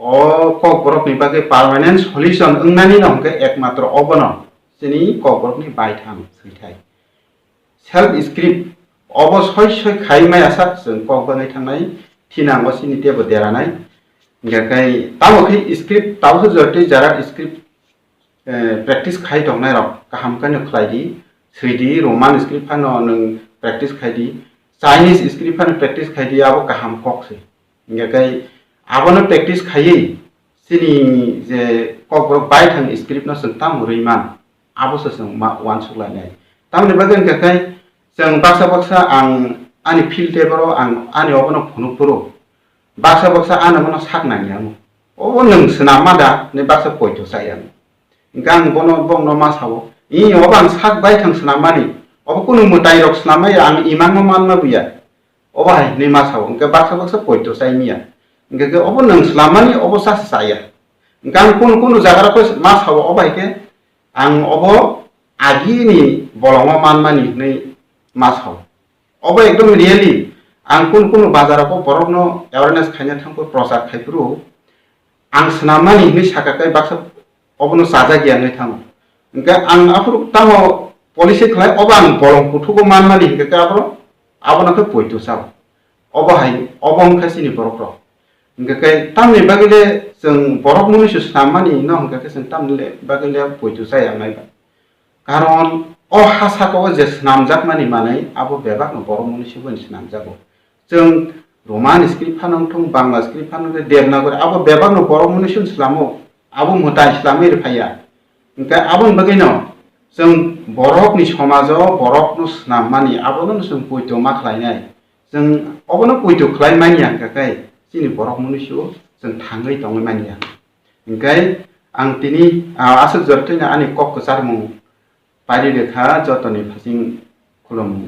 o kok borok ni bagwi permanent solution wngnani no hingkhe ekmatro obono chini kok borok ni baithang swithai. Self script obo soi soi khai maya sak chwng kok bagwi thangnai thinango chini tebo deranai. Hingkhe tamo khe script tabukhe jotoi jara script eh, practice khai tongnai rok kaham khe no khlai di, swi di, Roman script phano nwng practice khai di, Chinese script phano practice khai di, abo kaham kok se. Hingkhe khe abono practice khaiwi chini je kokborok bai thang script no chwng tamo rwi man, abo se chwng ma uansuk lainai. Tamoni bagwi hingkhe khe chwng baksa baksa ang ani field table o ang ani obono phunuk phuru. Baksa baksa ano bono sak nangya mo. Obo nwng swnam ma da, hinwi baksa poito chaya mo. Hingkhe ang bono, bongno ma sao, "Ih, obo ang sak bai thang swnam mani. Obo kunu mwtai rok swnam maya, ang imang no man ma buya." Obo hai hinwi ma sao, hingkhe baksa baksa poito chai miya. Hingkhe khe obo nwng swnam mani, obo sa se chaya. Hingkhe ang kunu kunu jaga rok ma sao, obo hai khe ang obo agini bolongo man mani hinwi ma sao. Obo ekdom really, ang kunu kunu bazar o borokno awareness khaina thangphuru, prochar khaiphuru, ang swnam mani hinwi sakha khe baksa obono chajak ya wngwi thango. Hingkhe ang aphuru tamo policy khlai, obo ang bolong kuthugo man mani hingkhe khe abono, abono khe poito chao. Obo hai, obo wngkha chini borok rok. Hingkhe khe tamni bagwi le chwng borok mwnwi se swnam mani no hingkhe khe chwng tamni le bagwi le poito chaya wngnai ba. Karon o ha saka o je swnamjakmani manwi abo bebakno borok mwnwi se bai swnamjago. Chwng Roman script phano wng thung, Bangla script phano wng thung, Devanagari abo bebakno borok mwnwi se slamo, abo mwtai slamwi rw phaiya. Hwnkhe aboni bagwino chwng borokni somajo borokno swnammani abono chwng poito ma khlainai. Chwng obono poito khlai manya hwnkhe khe chini borok mwnwi se chwng thangwi tongwi manya. Hingkhe Ang tini, ah, aswk jora twino ani kok kwcharmung pairi rwkha jotoni phasing khulumni.